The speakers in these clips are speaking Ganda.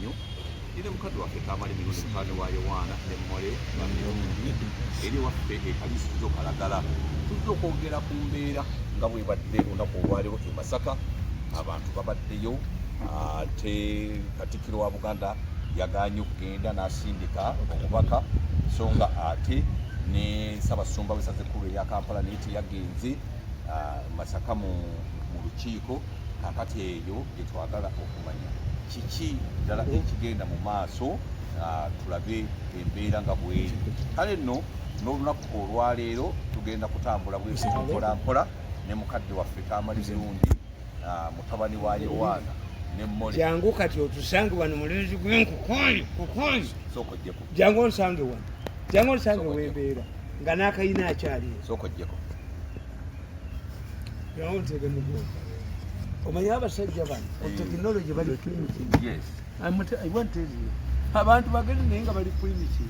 Nnyo ine mukadde waffe Tamale Mirundi, mutabani wa Yowaana ne Mmole ba Mirundi, eri waffe ekalisizo Kalagala. Tujja okwogera ku mbeera nga bwebadde olunaku olwaleero e Masaka. Abantu babaddeyo, ate Katikkiro wa Buganda yaganye okugenda n'asindika omubaka, so nga ate ne Ssaabasumba w'essaza ekkulu erya Kampala naye teyagenze Masaka mu lukiiko. Kakati eyo gye twagala okumanya kiki ddala ekigenda mu maaso, tulabe embeera nga bweri. Kale nno n'olunaku olwaleero tugenda kutambula bwesi mpola mpola ne mukadde waffe Tamale Mirundi, mutabani wa Yowaana ne Mmole. Jangu kati otusange wano, mulenzi gwenkukonyi kukonyi. Sooka ojjeko. Jangu onsange wano, jangu onsange. Sooka. Wembeera nga n'akayina akyaliyo. Sooka ojjeko. Jangu nteeke mugongo. Omanyi abasajja bano tekinologi bali primitive. I want to tell you, abantu bagezi naye nga bali primitive.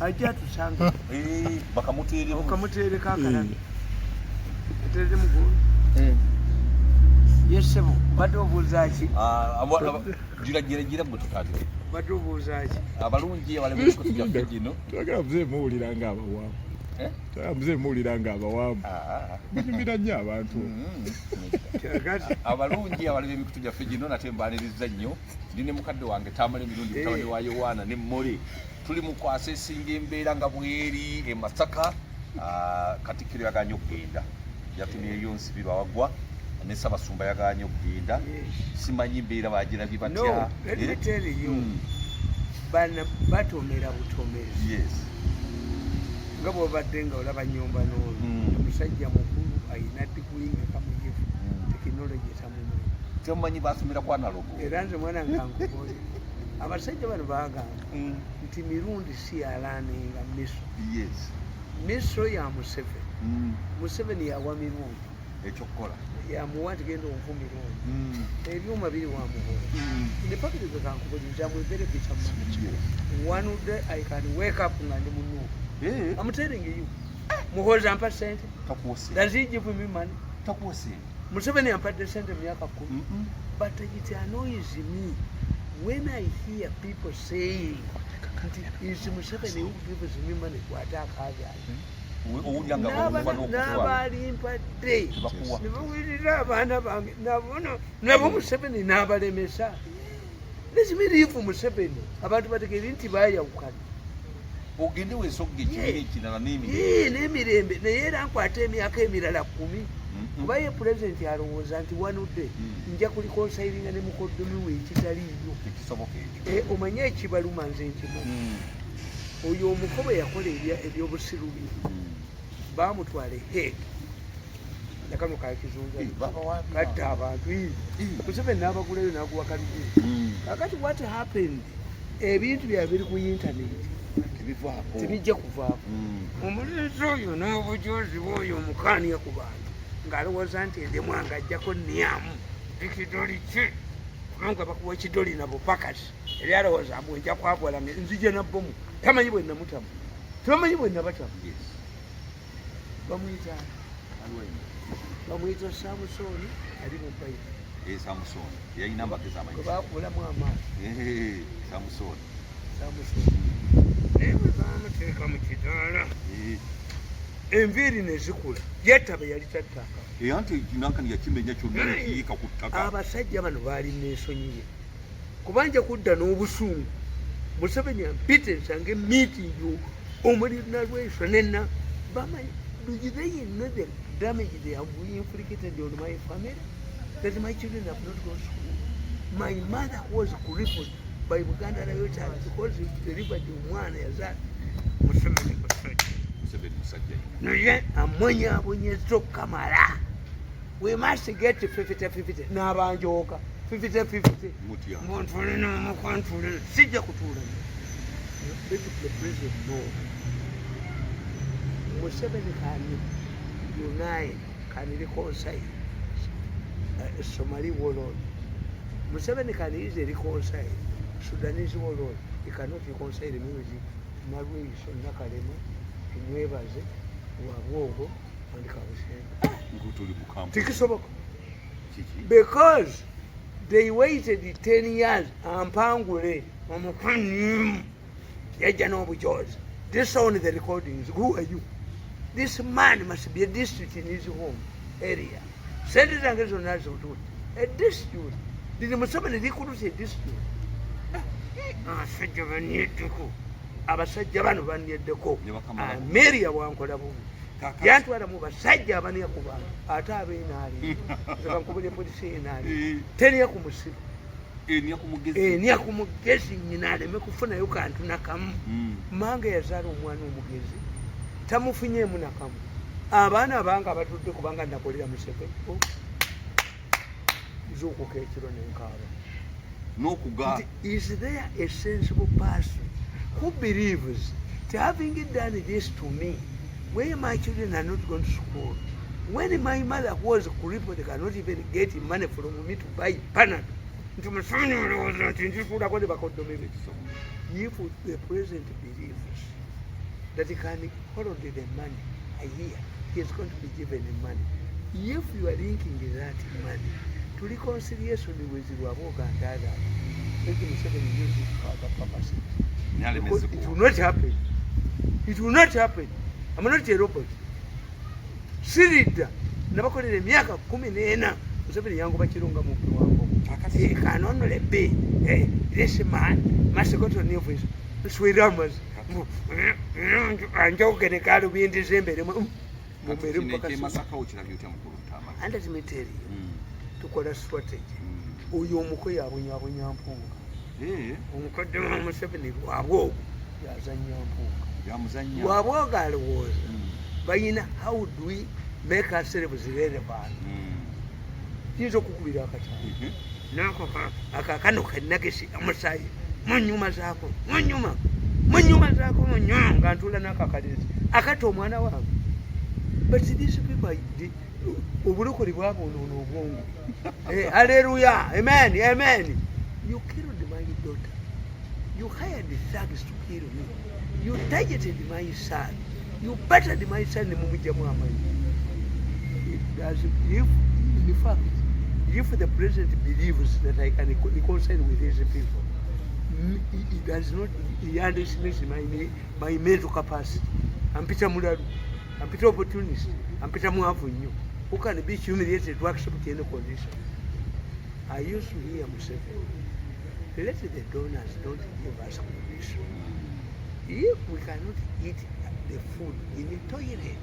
Ajja atusanga. Eh, bakamuteeremu. Okamuteereko akalabi, ateerere mugongo. Yesebo, badde obuuza ki? Ah, gira gira gira gwe tutandike. Badde obuuza ki? Abalungi abalemi emikutu gyaffe gino. Twagala muzeeyi muwulira nga abawaamu. Eh? Twagala muzeeyi muwulira nga abawaamu. Ah. Munyumira nnyo abantu. Kakati Abalungi abalemi emikutu gyaffe gino, nate mbaniriza nnyo. Ndi ne mukadde wange Tamale Mirundi, mutabani wa Yowaana ne Mmole. Tuli mu kwasa esinga embeera nga bweri e Masaka. Ah, Katikkiro yaganye okugenda, yatumyeyo Nsibirwa Wagwa, ne Ssaabasumba yaganye okugenda. Simanyi mbeera bagirabye batya. No, let me Eh? tell you. Bana batomera butomezi. Nga bwobadde nga olaba nyumba n'ono, omusajja mukulu ayina diguli meka muyivu, tekinologi tamumanyi. Temumanyi, basomera ku analog. Era nze mwana nga nkubuulira, abasajja bano bagamba nti Mirundi si yalaninga miso. Miso ya Museveni. Museveni yawa Mirundi ekyokukola. Yamuwa nti genda onvu Mirundi. Ebyuma biri wa Muhoozi. In the public kankubuulira, I'm a very bitter man. One day I can wake up nga ndi munuupu. I'm telling you, Muhoozi ampa sente. Takuwa sente. Does he give me money? Takuwa sente. Museveni ampadde sente mu myaka 10. But it annoys me when I hear people saying nti is Museveni who gives me money. Kwate akabyali. Owulira nga okuva n'okufa. N'abalimpadde Tebakuwa. ne bawulira abaana bange nabo Museveni n'abalemesa. Let me leave Museveni, abantu bategeere nti bayawukana. Ogende weesogga ekibiina ekirala n'emirembe. Yee, n'emirembe, naye era nkwate emyaka emirala 10. Kuba ye pulezidenti alowooza nti wanudde nja kureconcilinga ne mukoddomi we ekitaliiyo. Tekisoboka ekyo. Eh, omanye ekibaluma nze nkimanyi. Oyo omukobe yakola ebyobusiru bye, bamutwala e Hague, nakano kakizunza. Eh, babawaabira. Katta abantu. Museveni n'abagulayo n'aguwa kaluguru. Kakati what happened, ebintu byabwe biri ku intaneti. Tebivaako. Tebijja kuvaako. Omulenzi oyo n'obujozi bwoyo omukaaniya ku bantu ng'alowooza nti endemwanga ajjako nyamu ekidoli ki, kubanga bakuwa ekidoli nabo pakasi. Eri alowooza mbu nja kwabwala nzija na bomu. Tamanyi bwe namutamu, tebamanyi bwe nabatamu. Bamuyita Aliwo eno. Bamuyita Samusooni, ali mu Bayibuli. Eh, Samusooni yalina amagezi gwe amanyi. bakuulamu amaaso. Eh, Samusooni. Samusooni, naye bwe bamuteeka mu kidaala, enviiri ne zikula, yatta be yali tattanga. Eh, anti nankani yakimenya kyonna nekiyiika ku ttaka. Abasajja bano baalina ensonyi ye, kubanja kudda n'obusungu. Museveni ampite nsange meeting omuli nalweso nena bamanyi. Do they know the damage they have inflicted on my family, that my children have not gone to school? My mother was crippled by Buganda Royal Church because he delivered omwana yazaala. Museveni musajja. Museveni musajja nnyo. Naye amwonyaabonyeza okukamala. We must get 50-50 n'abanjooka 50-50. Mutya. Mbntulina omukwantulina, sijja kutuula. Let the president know Museveni can unite, can reconcile Somali warlord. Museveni can easily reconcile Sudanese warlord. He cannot reconcile me with Nalweyiso, Nakalema, Tumwebaze, Wabwogo and Kabushenga. Ngutuli mukambwe. Tekisoboka. Kiki? Because They waited 10 years ampangule omukanimu yajja n'obujozi. This on the recordings. Who are you? This man must be a district in his home area. Sente zange zonna zitutte a district. Did Museveni recruit a district? Abasajja banyeddeko, abasajja bano banyeddeko. Ne bakamala. Ameria wankola bubi. Kaakati. Yantwala mu basajja abaniya ku bantu ate abenaali nze polisi yenaali teniya ku musiru. Eniya ku mugezi. Eniya ku mugezi, nyina aleme kufunayo kantu nakamu. Mange yazaala omwana omugezi, tamufunyeemu nakamu. Abaana abange abatudde kubanga nakolera Museveni. Oh. Nzuukuka ekiro nenkaaba. N'okuga. Nti, is there a sensible person who believes that having done this to me, where my children are not going to school, when my mother was crippled, cannot even get money from me to buy Panadol, nti Museveni olowooza nti ndituulako ne bakoddomi be? If the president believes that he can hold the money a year, he is going to be given the money. If you are linking that money to reconciliation with Rwabogo and others, let Museveni use it for other purposes. Because it will not happen. It will not happen. I'm not a robot. Siridda nabakolera emyaka 14, Museveni yangoba kirunga mubbi wango. Kanonole be this man must go to new voice swiramas anjogere kalubindi zembere mumere mpaka Masaka okirabye otya, mukulu Ntamale? And let me tell you, tukola strategy. Oyo omuko yabonyabonya Mpunga. Omukadde wa Museveni Lwabwogo yazanya Mpunga. Yamuzanya. Lwabwogo alowooza bayina, how do we make ourselves relevant? Kiyinza okukubira akataano nako akakano kanagesi omusayi munyuma zaako, munyuma, munyuma zaako, munyuma nga ntuula n'akakalezi akata omwana wange. But these people obulokole bwabonoona obwongo. Eh, hallelujah, amen, amen. You killed my daughter. You hired thugs to kill me. You targeted my son. You battered my son ne mumugyamu amanyi. It does, if in fact, if the president believes that I can reconcile with these people, he does not, he underestimates my mental capacity. Ampita mulalu, ampita opportunist, ampita mwavu nnyo who can be humiliated to accept any condition. I used to hear Museveni, let the donors don't give us condition. If we cannot eat the food in the toilet,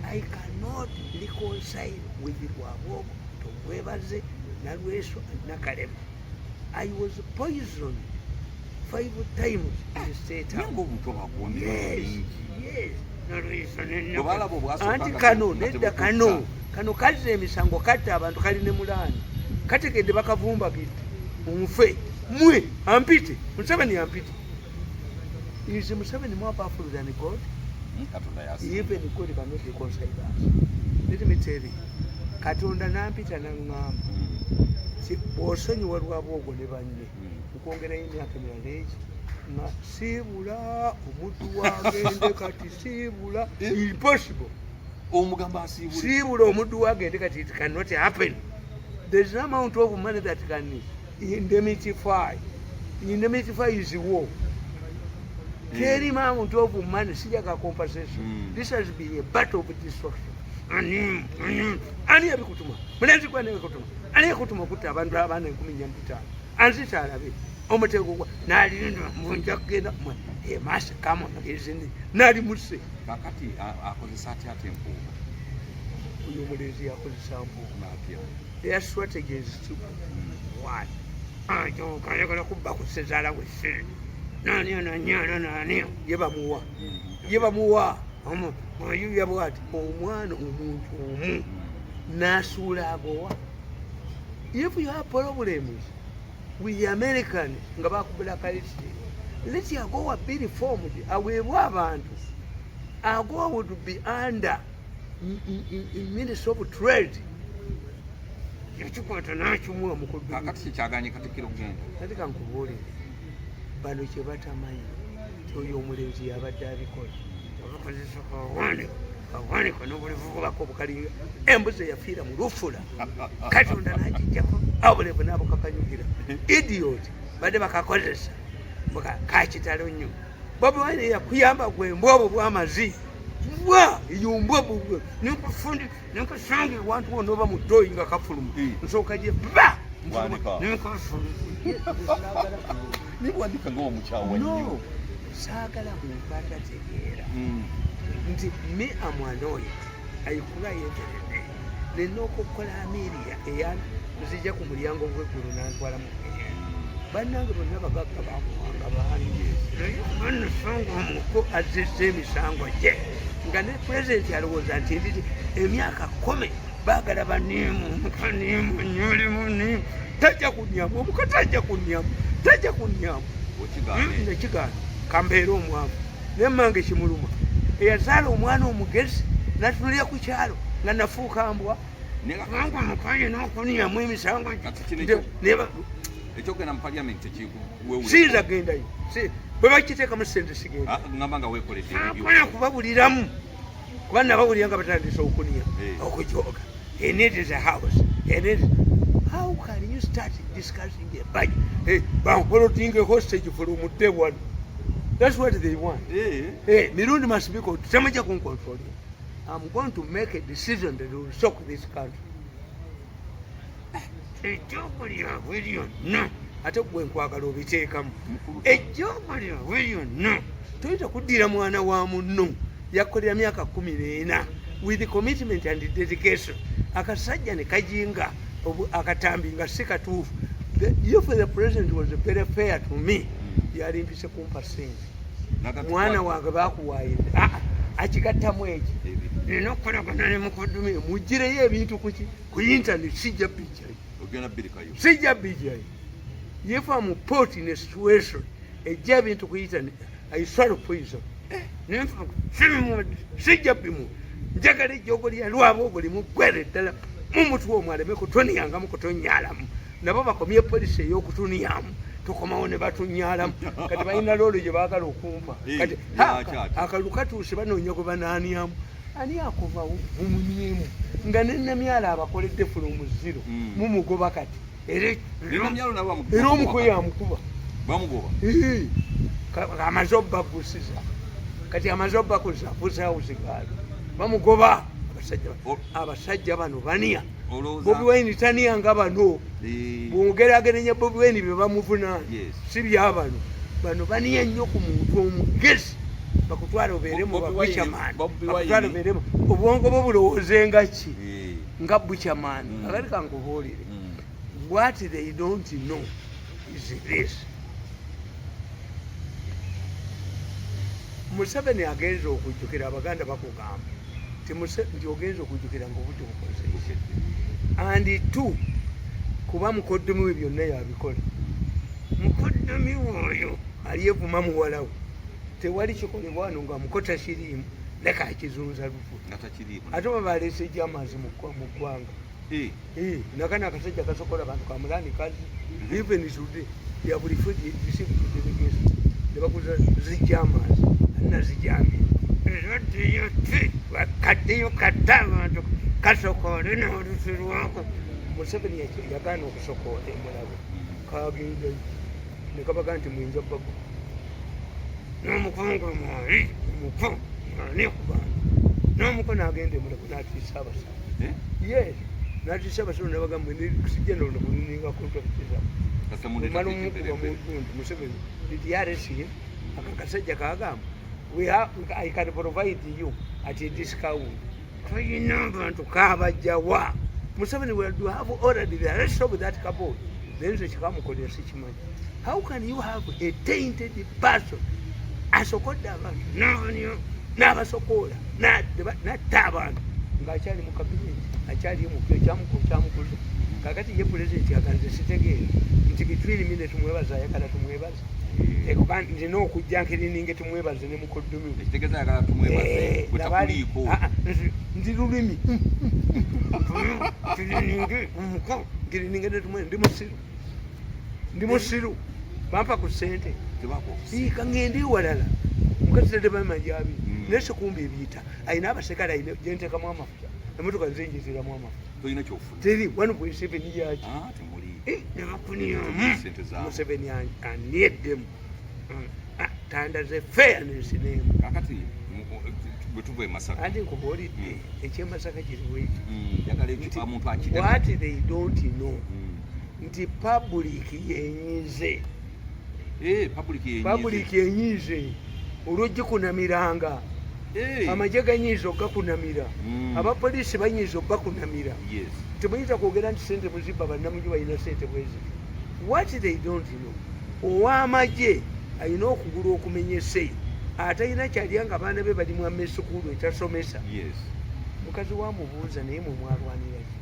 I cannot reconcile with Rwabwogo, Tumwebaze, Nalweso, and Nakalema. I was poisoned five times in the state Naye house. Ng'obutwa bakuwondera Yes, bingi. Yes. Nalweso ne Bwe balaba obwasooka Anti nga kano nga nedda tebukutta. Kano kazza emisango, katta abantu, kali ne mulaani kategedde bakavumbagidde nfe mwe ampite Museveni ampite. Is Museveni more powerful than God? Katonda yasinga. Even God cannot reconcile us. Let me tell you, Katonda nampita naŋŋamba, bw'osonyiwa Lwabwogo ne banne, nkwongerayo emyaka emirala egi nga siibula omuddu wagende kati siibula. Impossible. Omugamba asiibule. Siibula omuddu wagende kati. It cannot happen. There is no amount of money that can indemnify. Indemnify is war. Teri amount of money sijaga compensation. This has been a battle of destruction. Ani ani ani yabikutuma mulenzi gwe nebikutuma ani yakutuma okutta abantu abaana 45 anzita alabe omutego gwa nalinda mbunja kugenda emasa kamamagezini nali muse. Kakati akozesa atya ate Empuuga? Oyo omulenzi yakozesa Mpuuga. Atya? Their strategy is stupid. One, ayagala kubba ku sezaala we ssente nani ananyana nani ye bamuwa ye bamuwa oyuya bwati omwana omuntu omu n'asuula agowa. If you have problems with the Americans nga bakubulakalisti, let AGOA be reformed, aweebwe abantu. AGOA would be under Ministry of Trade. Yakikwata n'akimuwa mukoddo. Kakati kyekyaganye katikkiro kugenda. Kati kankubuulire, bano kye batamanyi ti oyo omulenzi yabadde abikola abakozesa kawane. Kawanika n'obulevubwako obukalinga embuzi eyafiira mu lufula, Katonda n'agijjako obulevu n'abukakanyugira. Idiot, badde bakakozesa kakitalo nnyo. Bobi Wine yakuyamba gwe mbwa obwo bw'amazi mbwa eyo mbwa bubwe nenkufundi nenkusanga ewantu wonna oba mu ttooyi nga kafuluma. Nsooka gye ba Bwanika. nenkafundi. Nibwandika nga omukyawa No, nnyo. saagala muntu atategeera nti me am annoyed. I cry every day. Nina okukola Amelia eya nzija ku mulyango gw'eggulu nantwala mu ggeyeena. Bannange bonna bagagga bamuwanga bangi, naye banasanga omuko azizza emisango gye nga ne pulezidenti alowooza nti ndiri emyaka 10 baagala baniimu omuka niimu nyolimu niimu tajja kunyamu omuka tajja kunyamu tajja kunyamu. Okigaana. Nekigaana kambeere omwavu naye mange kimuluma eyazaala omwana omugezi natunulira ku kyalo nga nafuuka mbwa kubanga omukazi nokunyamu emisango. Kati kino ekyokugenda mu parliament tekikuwewe? Siyinza gendayo. Bwe bakiteekamu sente sigenda. Ngamba nga weekoledde ebibyo. Akola kubabuliramu kuba nabawulira nga batandise okunia okujoga. He needs a house. He needs. How can you start discussing a budget? Hey, holding a hostage for day one. That's what they want. Hey, Mirundi must be called. Temujja kuncontrol. I'm going to make a decision that will shock this country. Ejjoogo lyabwe lyonna ate gwe nkwagala obiteekamu. Mukulu. Ejjoogo lyabwe lyonna toyinza kuddira mwana wa munno yakolera myaka 14 with commitment and dedication, akasajja ne kajinga akatambi nga si katuufu. If the president was very fair to me, yalimpise kumpa sente. Mwana wange bakuwayidde. Ah, ah, akigattamu eki nina okukolagana ne mukoddomi mugireyo ebintu kuki ku internet, sijja bijjayo. Ogenda birikayo. Sijja bijjayo. If I'm put in a situation ejja ebintu ku internet, I swallow poison. Nenfa, sibimuwadde, sijja bimuwa. Njagala ejjoogo lya lwabo ogwo limuggwere ddala mumutwe omwo aleme kutoniyangamu kutonyaalamu. Nabo bakomye polisi ey'okutuniyamu, tukomawo ne batunyaalamu. Kati balina loolo gye baagala okumpa. Kati Lwaki ate? Akalulu katuuse, banoonya gwe banaanyamu. Ani akuvawo mumunyemu nga nenamyala abakoledde from zero? Mumugoba kati era. Nenamyalo nabo bamugoba. Era omuko yamukuba. Bamugoba. Ee, amaze obbagusiza, kati amaze obbakuza busawuzigaalo bamugoba abasajja. Abasajja bano baniya. Olowooza Bobi Wine taniya nga bano. Bwongerageranya Bobi Wine bye bamuvunaana si byabano. Bano baniya nnyo ku muntu omugezi bakutwala obeere mu Bobi Wine- babuchaman. Bobi Bakutwala Wine- obeeremu obwongo bwo bulowooze nga ki, nga buchaman. Akati kankubuulire, what they don't know is this: Museveni agenza okujjukira abaganda bakugamba nti nti ogenza okujjukira nga obudde bukoze. And two, kuba mukoddomi we byonna yabikola. Mukoddomi we oyo alyevuma muwala we, tewali kikolebwa wano nga mukota kiriimu, leka akizunza lufu. Nga takiriimu. Ate oba baleese ejamaazi mu ggwanga. Nakano akasajja kasokola abantu kamulani kazi. Even today they have received delegation ne bakuza zijamaazi anazijamye ezaddeyo ti kaddeyo katte abantu kasokoole n'olusi lwako. Museveni yagaana okusokoola emulago kagendayo ne kabaga nti mwinja bago n'omukungu mwali omuko ani ku bantu n'omuko n'agenda emulago n'atiisa abasawo. Yes, n'atiisa abasawo nabagamba sijja nokuninga contract zammwe. Kasita mundeeta Mala ku omukuba ekimperempe. Mugundi Museveni did aka kasajja kagamba we have, I can provide you at a discount. Kayina abantu kabajjawa. Museveni will do have already the rest of that cupboard. Then nze kikamukolera sikimanyi. How can you have a tainted person asokodde abantu n'abasokoola n'atta abantu ng'akyali mu kabineti akyali mupya kyamukuza? Kakati ye pulezidenti aganze sitegeera nti between me ne Tumwebaza ayagala Tumwebaza. Ekuba nzina okujja nkirininge Tumwebaze ne mukoddomi we. Ekitegeeza ayagala Tumwebaze bwe takuliiko. Ndi lulimi nkirininge omuko nkirininge ne Tumwe. Ndi musiru, ndi musiru, bampa ku ssente. Tebakuwa. Ika ngende ewalala mukazi tadde bamajabi. Naye sikumba ebiyita, ayina abasekale, ayina gyenteekamu amafuta, emotoka nze njiziramu amafuta. Tolina kyofuna. Teri 1.7 yaki. Ah, temuli. Nebakuniyamu. Sente zaabwe. Museveni anieddemu. Tandaze fairness nemu. Kakati bwe tuva e Masaka, Anti nkubuulidde, ekyemasaka kiriwo ekyo. Njagala ekyo omuntu akidde. What they don't know nti public yenyize. Eh, public yenyize. Public yenyize olwogikunamiranga. Amagye ganyiiza ogakunamira. Abapoliisi banyiiza obakunamira. Temuyinza kwogera nti sente muzibba, bannamugi balina sente bweziti. What they don't know, ow'amagye alina okugulu okumenyese, atalina kyalya nga abaana be bali mu amesukulu etasomesa. Mukazi wamubuuza, naye mwe mwalwaniraki?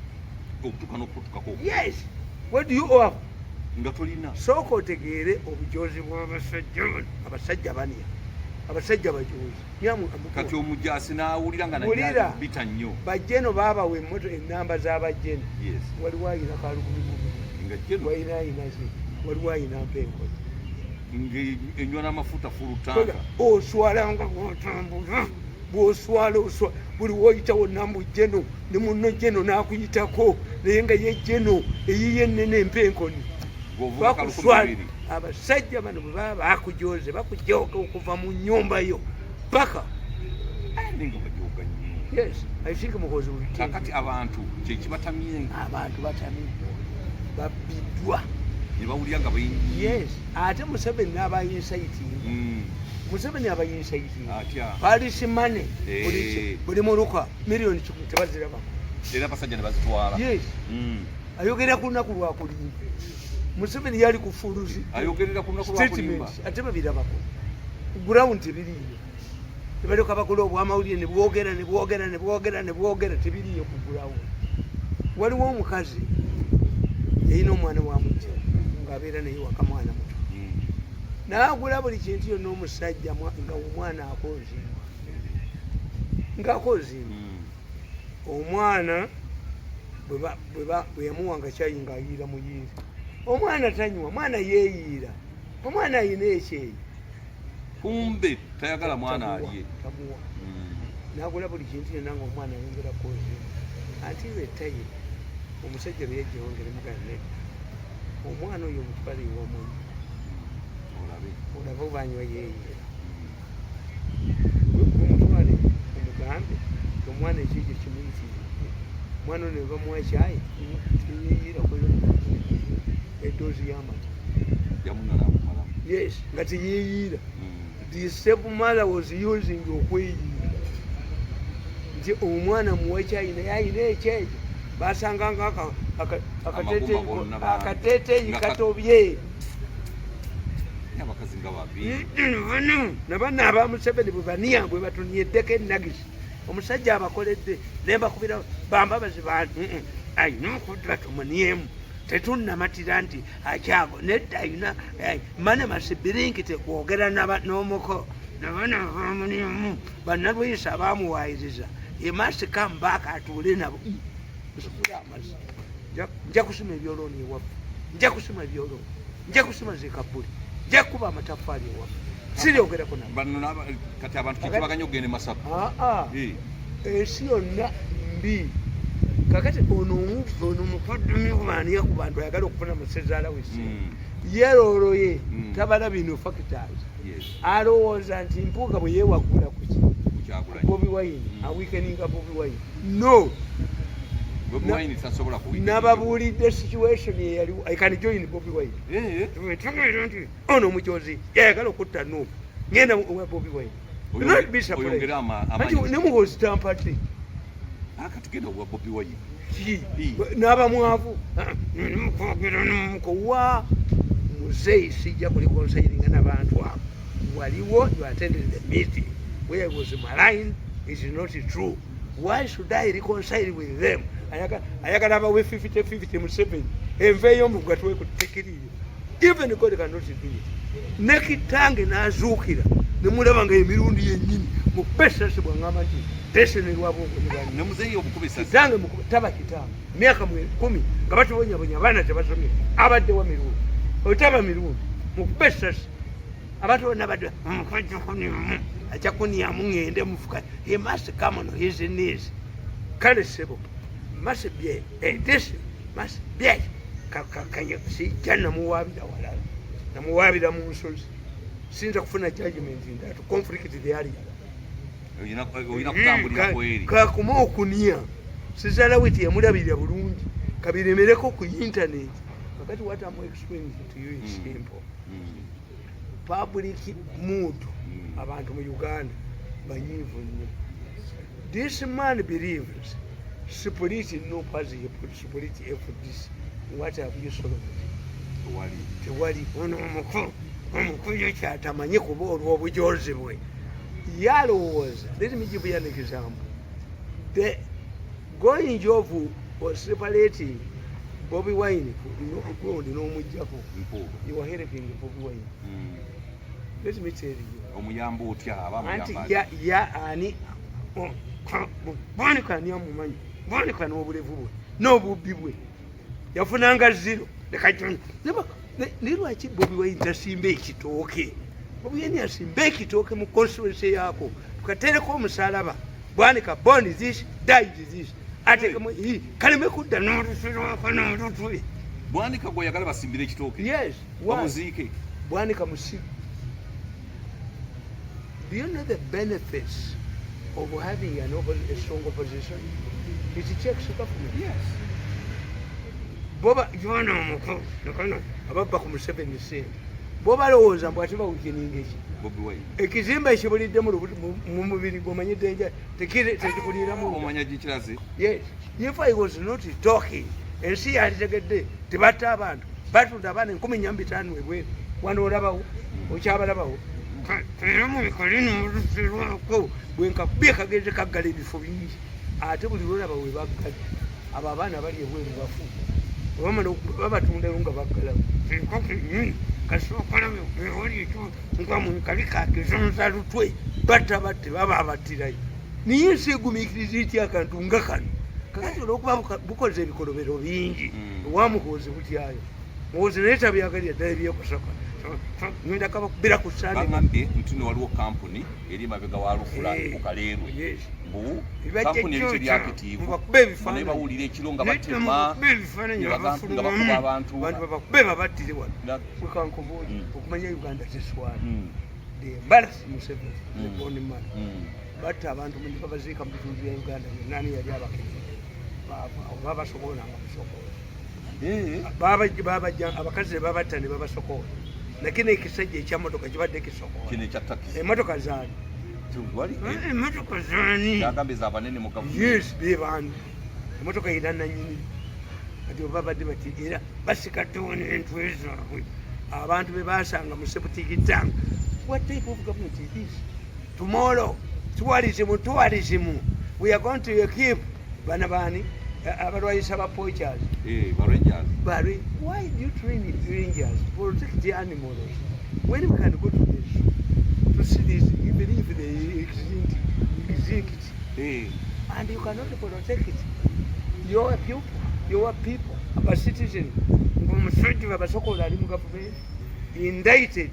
Okutuuka n'okutuukako. Yes, what do you have? Nga tolina. Sooka otegeere obujozi bw'abasajja bano. Abasajja banya, abasajja bajozi. Kati omujasi n'awulira nga Wulira. bita nnyo. Bajjeno baabawa emmoto, enamba z'abajjeno. Waliwo ayina kalukumi mubiri. Nga jeno. Walina ayina ze, waliwo ayina mpenkozi. Enywa n'amafuta full tank. Oswala nga bwotambula, bwoswala oswa buli woyita wonna mbu jeno ne munno jeno n'akuyitako, naye nga ye jeno eyiye ennene empenkoni. Ng'ovuga kalukumi Bakuswala. bibiri. Abasajja bano bwe baba bakujoze, bakujoga okuva mu nyumba yo paka. Ah, naye nga bajoga nnyo. Yes, I think Muhozi will change. Kakati abantu kyekibatamye. Abantu batamiddwa, babbiddwa. Ne bawulira nga bayingi. Yes, ate Museveni n'abayinsaitinga. Museveni abayinsaitinga. Atya? Paris money. Buli muluka miliyoni 100 tebazirabako. Era abasajja ne bazitwala. Yes. Ayogera ku lunaku lwakulimba. Museveni yali ku fuluzi. Ayogerera ku lunaku lwakulimba. Statements ate babirabako ku ground tebiriiyo. Tebaleka bakola obwamawulire ne bwogera ne bwogera ne bwogera ne bwogera, tebiriiyo ku ground. Waliwo omukazi yalina omwana wa mujja ng'abeera naye waka, mwana muto. N'agula buli kintu yonna omusajja nga omwana akozimba, ng'akozimba. Omwana bwe yamuwanga kyayi ng'ayiira muyiira, omwana tanywa, omwana yeeyiira, omwana ayina ekyeyi. Kumbe tayagala mwana alye. Tamuwa. N'agula buli kintu yonna nga omwana ayongera kwozimba anti lwetaye omusajja bwe yajjawo ngeremugana nedda, omwana oyo omutwale ewamunyi. Olabe. Olaba obanywa yeeyiira. Omutwale omugambe omwana ekyejo kimuyitiridde, omwana ono nebamuwa kyayi teyeyiirako edoozi y'amata. Yamunywa n'akumalamu. Yes, nga teyeyiira. The step mother was using okweyiira nti omwana muwe kyayi naye ayina ekyejo basanganga Amagumba gonna bangi. akateteeyi Nga katobye. Naye abakazi nga babi. Nabana aba Museveni bwe baniya bwe batunyeddeko enagisi, omusajja abakoledde nembakubira bambabazi bantu ayina okudda tumunyemu, tetunnamatira nti akyago nedda ayina mane masibirinki tekwogera n'omuko nabana bamunimu bannalwisa abamuwayiriza. He must come back atuule nabo. Nsukule amazzi. Nja kusima ebyolooni ewaffe, nja kusima ebyolooni, nja kusima zekabbuli, nja kukuba amataffaali ewaffe, siryogerako nabo. Bano kati abantu kyekibaganya okugenda e Masaka. Aa. Ensi yonna mbi. Kakati ono ono mukoddomi ku bantu ayagala okufuna musezaala wesi yeroolo ye. Tabala bino factors. Alowooza nti Mpuuga bwe yeewagula kuki? Kukyagulanyi. Bobi Wine. Aweakeninga Bobi Wine, no. Bobi Wine tasobola ku Nababuulidde situation eyaliwo. I can join Bobi Wine. Tegeera nti ono omujozi yayagala okutta Nuupu, ngenda wa Bobi Wine. Not be surprised. Oyongere Anti amaanyi. ne Muhoozi tampadde. Akati genda owa Bobi Wine. Ki? N'aba mwavu mukwogera nomukowa muzeeyi, sijja kureconcilinga n'abantu abo. Waliwo, you attended the meeting where I was maligned. It is not true. Why should I reconcile with them? Ayagala abawe 50-50. Museveni enveeyo mbugatwekutekiriyo. Even God cannot do it. Ne kitange n'azuukira nemulaba nga emirundi yennyini mupesasi bwaŋŋamba nti tesenerwabwongo ne banne. Ne muzeeyi omukuba esasi. Kitange taba kitange myaka 10 nga batubonyabonya, abaana tebasomye, abadde wa mirundi otaba mirundi mukuba esasi. Abantu bonna badde omukwajja kunyamu, ajja kunyamu, ŋŋende mufuka. He must come on his knees. Kale ssebo, must be this must be kakakanya. Sijja namuwaabira walala, namuwaabira mu nsozi. Siyinza kufuna judgment ndala to conflict the area. Olina kutambulira kweri. Kakuma okunia sizalawe teyamulabirira bulungi, kabiremereko ku internet. Kakati what am explaining to you is simple. Public mood, abantu mu Uganda banyiivu nnyo. This man believes split NUP as he split FDC. What have you solved? Tewali. Tewali. Ono omukulu, omukulu yo kyatamanyi kuba olw'obujozi bwe yalowooza. Let me give you an example. The going of or separating Bobi Wine gundi n'omuggyako, Mpuuga. you are helping Bobi Wine. Let me tell you. Omuyamba otya aba? Anti Amuyamba. ya ani Bwanika, ani amumanyi Bwanika n'obulevu bwe n'obubbi bwe yafunanga zero. Naye lwaki Bobi Wine tasimba ekitooke? Bobi Wine asimba ekitooke mu constituency yaako, tukatereko omusalaba, Bwanika born this, died this, atekemu kaleme kudda n'olusirwako n'olutwe. Bwanika gwe oyagala basimbire ekitooke? Yes. Why? Bamuziike. Bwanika musiru. Do you know the benefits of having a strong opposition? It checks government. Yes. Boba yona omukulu nakano ababba ku Museveni sente, bo balowooza mbu ate baweakeninga eki? Bobi Wine. Ekizimba ekibulidde mu mubiri gwomanyidde enja tekikuliramu. Omanya gikiraze. Yes, if I was not talking, ensi yalitegedde tebatta abantu, batunda abaana 45 ebweru. Wano olabawo, okyabalabawo era mubikole bwenkakubye kagenze kaggala ebifo bingi. Ate buli lwolaba we baggala abo abaana bali ebweru bafu, bamala babatundayo nga baggalawo enkoko enyini kasookola kabi kakizonza lutwe batta batte baba abattirayo. Naye ensi egumiikiriza etya akantu nga kano? Kakati olwokuba bukoze ebikolobero bingi, owamuhoozi butyayo muhoozi naye tabyagalira ddala ebyekusaka, ngenda kabakubira ku sande. Bagambye nti no waliwo kampuni eri mabega wa lufula ku Kaleerwe, mbu kampuni eri teri active. Mubakube ebifaananyi. Naye bawulira ekiro nga Nedda, batema, mubakube ebifaananyi. ne nga bakuba abantu. Bantu babakube babattire wano. Wekankubuuli, okumanya Uganda teswala. The embarrass Museveni, the born man. Batta abantu ne babaziika mu bitundu bya Uganda byonna. Ani yali abakenye? Babasokoolanga busokoola. Babajja abakazi ne babatta ne babasokoola. Nakino ekisajja ekyamotoka kibadde kisokoola. Kino ekya takisi. Emotoka zaani? Wali Emotoka zaani? Yagambye zabanene mu gavumenti. Yes, bebaani? Emotoka era nanyini. Kati oba badde bati era basikaddewo n'entwe zaabwe, abantu be basanga mu septic tank. What type of government is this? Tomorrow tourism, tourism, we are going to equip bana baani abalwanyisa ba poachers. Ba rangers. But why do you train the rangers to protect the animals when we can go to the zoo to see this, even if they extinct, extinct, and you cannot protect it? Your people, your people, aba citizen, ng'omusajja babasokola ali mu gavumenti indicted.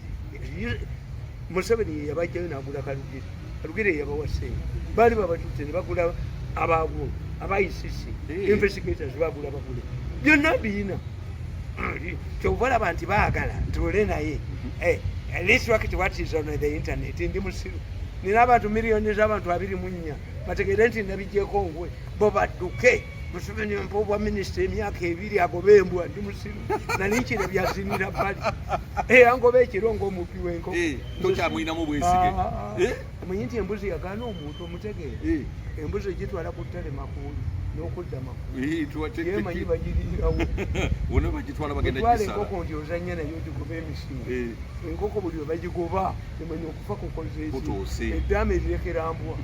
Museveni yabajjayo n'agula Kalugire. Kalugire yabawa ssente, baali babatutte ne bagula abagu aba ICC investigators, bagula bagule byonna biina. Kyova olaba nti baagala ntuule naye. Let's work it. What is on the internet? Ndi musiru, nina abantu miliyoni z'abantu 24 bategeere nti nabigyeko ngwe bo badduke. Museveni mpa obwa minisita emyaka 2 agobe embwa. Ndi musiru, nanikira byazinira bbali. Angoba ekiro ng'omubbi w'enkoko. Tokyamulinamu bwesige. Ah, ah. Omanyi nti embuzi yagaana omuntu omutegeera? Embuzi egitwala ku ttale makuuli n'okudda makuuli. Yemanyi bagiriirawo. Wonna bagitwala bagenda Otwala gisala. enkoko nti ozanya naye ogigoba emisimu. Enkoko buli we bagigoba emanya okufa kukoze eki? Kutuuse. Eddaama erirekera mbwa.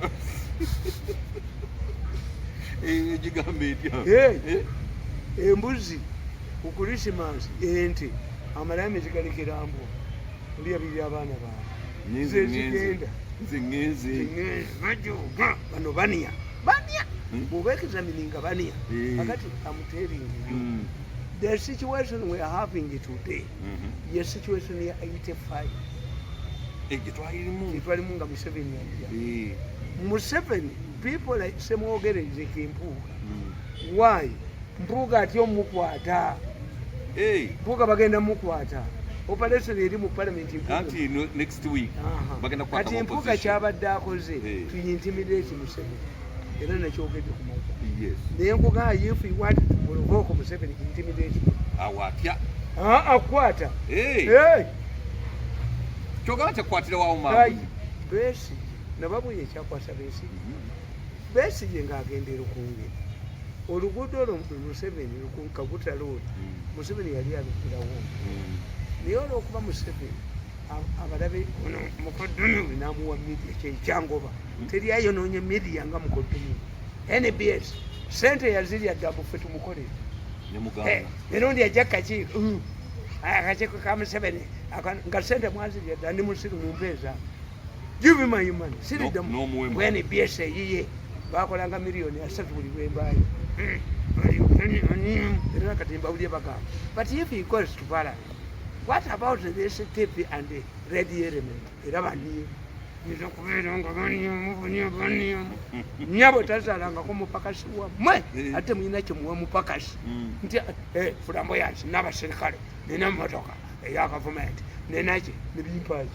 Egigamba etya? Embuzi ku Krisimansi, ente amalaame zigalekera mbwa, oliyabirira abaana baabwe. Nze ŋŋenze. Zezigenda. Nze ŋŋenze. Bajoga bano bania bania. Bw'oba examininga bania. Kakati I'm telling you, the situation we are having today, ye situation ya 85. Gye twalirimu. Gyetwalimu nga Museveni ajja. Museveni, people like Semwogere is Mpuuga. Why Mpuuga atya omukwata? Mpuuga bagenda mukwata, operation eri mu parliament. Mpuuga- Anti next week Aha. bagenda kukwata Kati Mpuuga opposition. kyabadde akoze Eh. to intimidate Museveni, era nakyogedde ku makya. Naye nkugamba, if you want to provoke Museveni, intimidate him. Awo atya. Ah, akwata. Hey! Kyogamba tekwatira wawo Kai, mangu. Besigye nababwire ekyakwasa Besigye. Besigye ng'agenda e Rukungiri, oluguudo olwo Museveni, Kaguta Road, Museveni yali alugulawo. Naye olwokuba Museveni abalabe ono mukoddomi n'amuwa media, kyekyangoba teri ayonoonye media nga mukoddomi. NBS sente yazirya dda, buffe tumukolere. Ne muganda. Mirundi ajja kakiiko, akakiiko ka Museveni nga sente mwazirya dda, ndi musiru, mumpeeza, give me my money, siridda. N'omuwemu. NBS eyiye bakolanga miliyoni 30 buli lwembaayo, era kati mbawulye bagamba, but if he goes to parliament, what about this TV and the radio element? Era baniyo nyinza okubeera nga baniyomu baniyo baniyomu nyabo tazaalangako mupakasi wammwe. Ate mulina kyemuwa mupakasi nti flamboyance n'abaserikale, nina emotoka eya gavumenti, ninaki nebimpaaki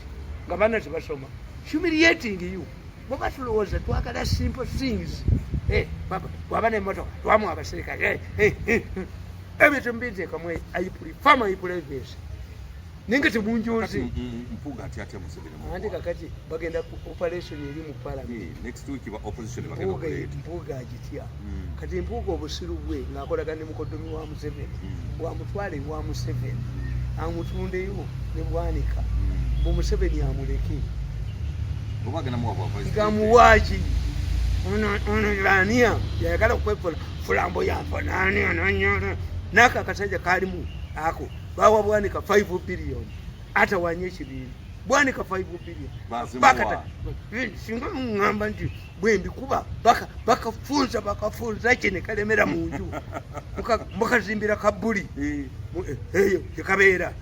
nga baana tebasoma, humiliating you. Bwaba tulowooza twagala simple things. Baba, bwaba nemotoka twamuwa abaserikale, ebintu mbiteekamu. I prefer my privacy, naye nga temunjoze. Kati, Mpuuga atya atya Museveni mu Anti kukwata? kakati bagenda ku operation eri mu parliament. Next week ba opposition bagenda Mpuuga kuleeta. Mpuuga agitya. Kati Mpuuga obusiru bwe ng'akolagana ne mukoddomi wa Museveni, wamutwale wa Museveni amutundeyo ne Bwanika, bu Museveni amuleke. Oba agenda muwa bwa vice. Nga muwaaki ono ania yayagala okwefola flamboyant nani ananyala nako akasajja kalimu ako bawa Bwanika 5 billion atawanya ekibiina. Bwanika 5 billion. Bazimuwa. Singa muŋŋamba nti bwembikuba bakafunza bakafunza ki ne kalemera mu nju. Mukazimbira kabuli. Eyo gyekabeera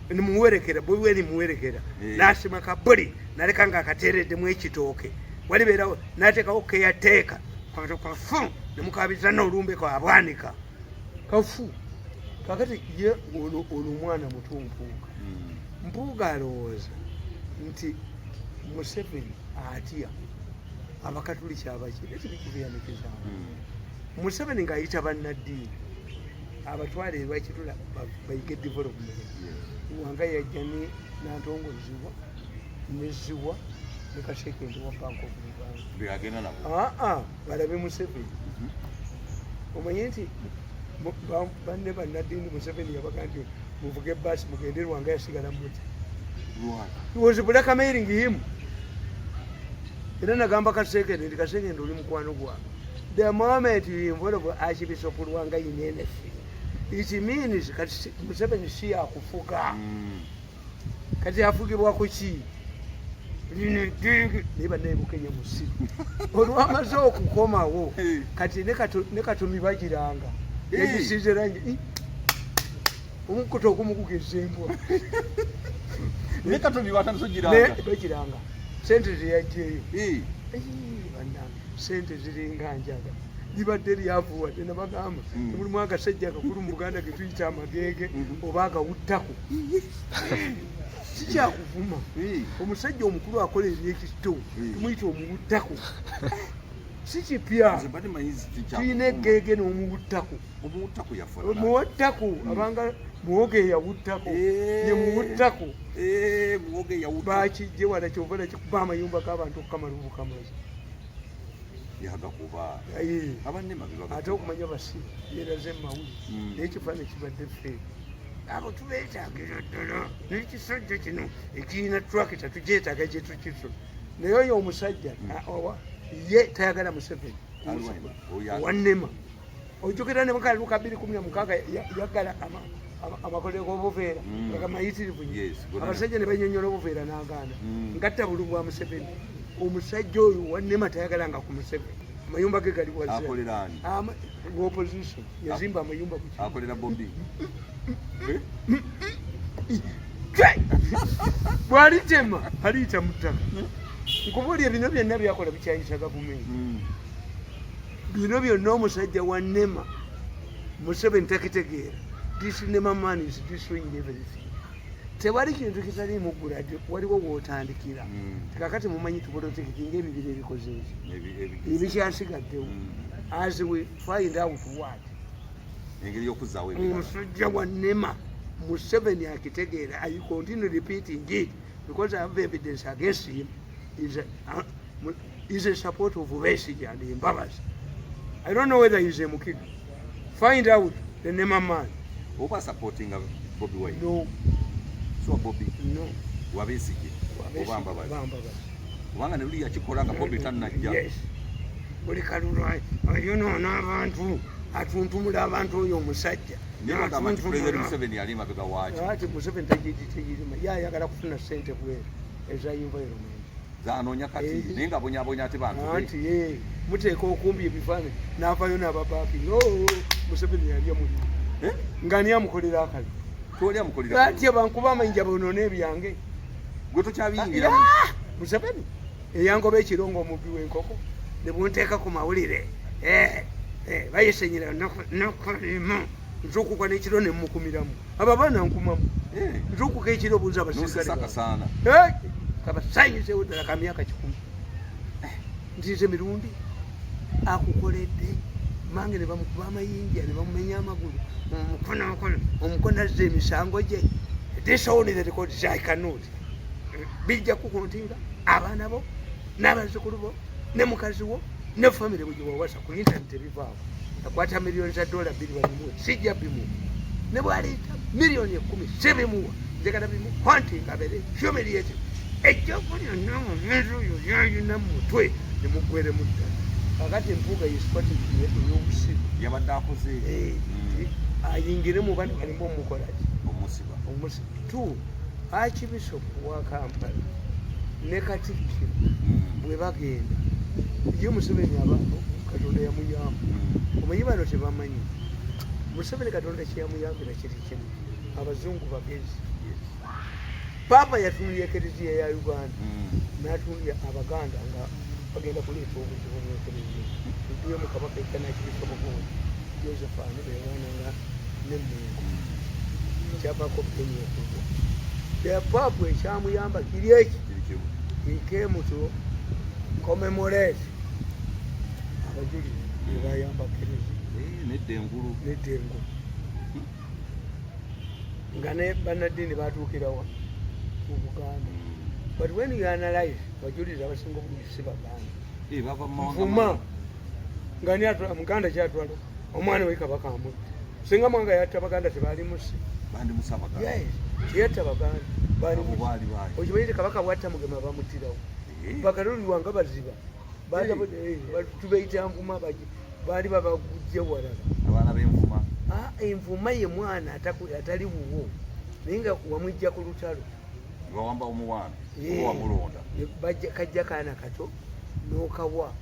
nimuwerekera bwe nimuwerekera. Nasima kabuli naleka nga akateereddemu ekitooke, walibeerawo nateekawo keyateeka kato kafu nemukabiza n'olumbe kwabwanika kafu. Kakati ye ono omwana muto Mpuuga. Mpuuga alowooza nti Museveni atya abakatuliki abaki ekibikubiyanikizaawo. Museveni ng'ayita bannaddiini abatwala erwakitula bayige development. Wanga yajja ne nantongozibwa neziwa ne Kasekende wa Bank of Uganda. Be agenda nabo. Aa, balabe Museveni. Omanye nti banne bannaddiini Museveni yabaga nti muvuge baasi mugende Lwanga, yasigala muti. Lwaki? He was blackmailing him. Era nagamba Kasekende nti Kasekende oli mukwano gwange, the moment you involve Archbishop Lwanga in anything, it means kati Museveni si yakufuga. Kati afugibwa ku ki? Lino eddenge naye bannayebukenya musiru olwamaze okukomawo. Kati ne Katomi bagiranga yagisiize langi. Omukuta ogumu gugeza embwa. Ne Katomi batandise ogiranga. Bagiranga sente zeyajjeeyo. Bannange, sente ziringa njaga, libadde lyavuwadde nabagamba. Mulimu akasajja akakulu mu Buganda getuyita amagege oba agawuttako, sikyakuvuma. Omusajja omukulu akola ebyekito tumuyita omuwuttako, si kipya. Nze mbadde manyi Tulina eggeege n'omuwuttako. Omuwuttako yafaanana. Muwattako abanga muwogo eyawuttako. Ye muwuttako. Muwogo eyawutta. Bakijje wala, kyova nakikuba amayumba g'abantu okukamala obukamazi. Yagakuba. Abannema be bagakuba. Ate okumanya basiru yeraze mumawulire. Naye ekifaananyi kibadde feeri, abo tubeetaagira ddala n'ekisajja kino ekirina tractor tugyetaaga gyetukiso. Naye oyo omusajja ye tayagala Museveni. Aliwa oyo Wannema ojjukira ne mukalulu ka 2016 yaggala amakolero g'obuveera nga gamayitirivu nnyo. Yes, gonna. Abasajja ne banyonyola obuveera n'agaana. Ngatta bulu bwa Museveni. Omusajja oyo wannema tayagalanga ku Museveni, amayumba ge gali wazze. Akolera ani? Opposition yazimba amayumba ku kibuga. Akolera Bobi. Chwe! Bwalitema aliyita mu ttaka. Nkubuulira, bino byonna byakola bikyayisa gavumenti. Bino byonna omusajja wa NEMA Museveni takitegeera. This NEMA man is destroying everything. Tewali kintu kitaliimu guladi, waliwo wootandikira. Kakati mumanyi tuprotectinga ebibira ebikoze eki ebikyasigaddewo as we find out what Engeri y'okuzaawo ebirala. Omusajja wa NEMA Museveni akitegeera. I continue repeating it because I have evidence against him. Is a support of Besigye and Mbabazi. I don't know whether he's a Mukiga. Find out the NEMA man. Oba supportinga Bobi Wine? No. So Bobi No. wa Besigye oba Mbabazi? Mbabazi. Kubanga ne luli yakikola nga Bobi tannajja. Yes, buli kalulu ayonoona abantu, atuntumula abantu oyo omusajja. Naye bagamba nti N'atuntumula. President Museveni yali emabega waaki. Ati Museveni tegirima, ye ayagala kufuna sente bweru eza environment. Zanoonya kati. Eh. Naye nga abonyaabonya ate bantu be. Anti ye muteeka okumbi ebifaananyi n'avayo n'ababaaki, Museveni yalya mulimu. Eh? Nga ani amukolera akabi? Tewali amukolera. Ati bankuba amayinja bonoona ebyange. Gwe tokyabiyingiramu. Ah! Museveni eyangoba ekiro ng'omubbi w'enkoko ne bunteeka ku mawulire. Eh, eh, bayisenyera nakalima nzuukuka n'ekiro ne mmukumiramu abo abaana nkumamu. Eh, nzuukuka ekiro buuza nosesa abaserikale. Kasaana. Kabasanyizeewo ddala ka myaka 100 nti nze mirundi akukoledde mange ne bamukuba amayinja ne bamumenya amagulu, omukono omukono omukono azza emisango gye. This only the record is, I cannot. Bijja kukuntinga abaana bo n'abazzukulu bo ne mukazi wo ne famire bwe giwawasa ku internet ebivaawo. Akwata miliyoni za dola 2 babimuwe, sijja bimuwa. Ne bwaleeta miliyoni 10 sibimuwa. Njagala bimu haunting, abeere humiliated. Ejjoko lyonna omulenzi oyo lyalina mu mutwe ne muggweremu ddala. Kakati Empuuga ye strategy ey'obusiru. Yabadde akoze. Eh, ayingire mu bano balimba omukolaki. Omusiba. Omusi two Archbishop wa Kampala ne Katikkiro bwe bagenda ye Museveni aba Katonda yamuyamba. Omanyi bano tebamanyi Museveni Katonda kyeyamuyambira kiri kimu, abazungu bagezi. Paapa yatunulya Ekereziya ya Uganda, n'atunulya Abaganda nga bagenda kuleeta obuzibu mu Ekereziya. Tudduyemu kabaka ekyanakibishopu gundi Joseph ani beyawananga nemmengo kyavaako Beni okugwa. Paapu ekyamuyamba kiri eki. Kiri kimu. He came to commemorate abajulizi bebayamba Kereziya. Eh, nedda engulu. Nedda engulu nga ne bannaddiini batuukirawa mu Buganda. But when you analyze, abajulizi abasinga obulungi si Baganda. Eh, bava mu mawanga Nvuma. malala. Nga ani atwala Muganda kyatwala omwana we Kabaka amutta? Singa Mwanga yatta Baganda, tebaali musi. Bandimusa Abaganda. Yes, teyatta Baganda. Baali Abo musi. baali baali. Okimanyi nti Kabaka bwatta Mugema bamuttirawo? Eh, Bakalolirwanga baziba. Tubeita nvuma, baali babagujje walala. Abaana b'envuma. Ah, envuma ye mwana atali wuwo naye nga wamwijja ku lutalo. Bawamba omuwaana. Eh. Oba wamulonda. Ne kajja kaana kato n'okawa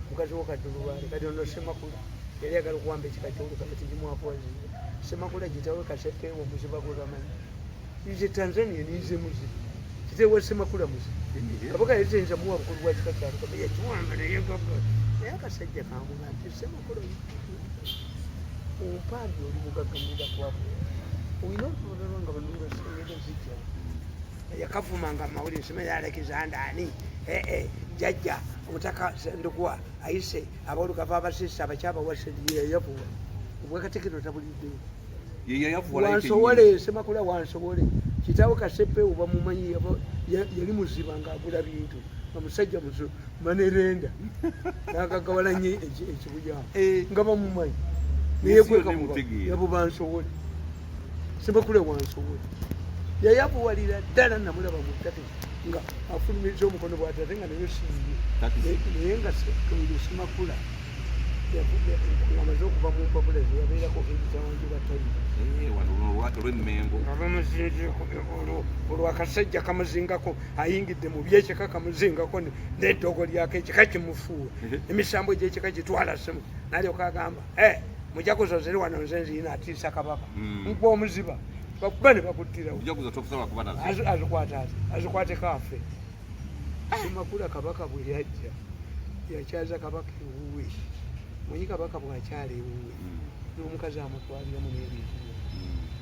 mukazi wo Kaddulubaale. Kati ono Semakula yali agala okuwamba ekika kyolukaba tekimwafuwaziza. Semakula gitawe Kasepeewo omuziba gwe bamanyi ize Tanzania nize muzibu kitewa Semakula muzibu. Eh, Kabaka yali tayinza muwa bukulu bwa kika kyalukaba, yakiwamba neyegagga. Naye akasajja kamuga nti Semakula ompambi oli mugagga muga kwavu olina otulolerwa nga banulosengera zijja yakavumanga amawulire simanyi Alexander ani. Ee jajja omutaka Ndugwa ayise aboolugava abasisi abakyabawase yayavuwa obwakatikiro tabuliddeyo. Ye yayavuwala. Wansobole Semakula wansobole kitawe Kasepeewo bamumanyi yali muziba ng'agula bintu nga musajja muzo manerenda n'agagawala nnyo ekibuyawo. Eh. Nga bamumanyi. Ensi Neyekweka. yonna emutegeera. Yabo bansobole Semakula wansobole yayabuwalira ddala. Namulaba mu takisi nga afulumiza omukono bwati ate nga nayo siyiye. Takisi. Naye nga oyo Semakula ngamaze okuva mu mpapula ze yabeerako ekitawanje batayi. Eh, wano luno olw'Emmengo. Nga bamuzinzeko olwo akasajja kamuzingako ayingidde mu byekika kamuzingako n'eddogo lyako ekika kimufuuwa. Emisambo gyekika gitwala simu nalyoka agamba, "Eh, mujaguzo ziri wano nze nziyina." Atiisa kabaka. Nkwa omuziba. Bakuba ne bakuttirawo. Mujaguzo tokusobola kuba nazo. Azikwata ati azikwateko afe. Semakula kabaka bwe yajja yakyaza kabaka ewuwe. Manyi kabaka bw'akyala ewuwe n'omukazi amutwaliramu n'ebintu byonna.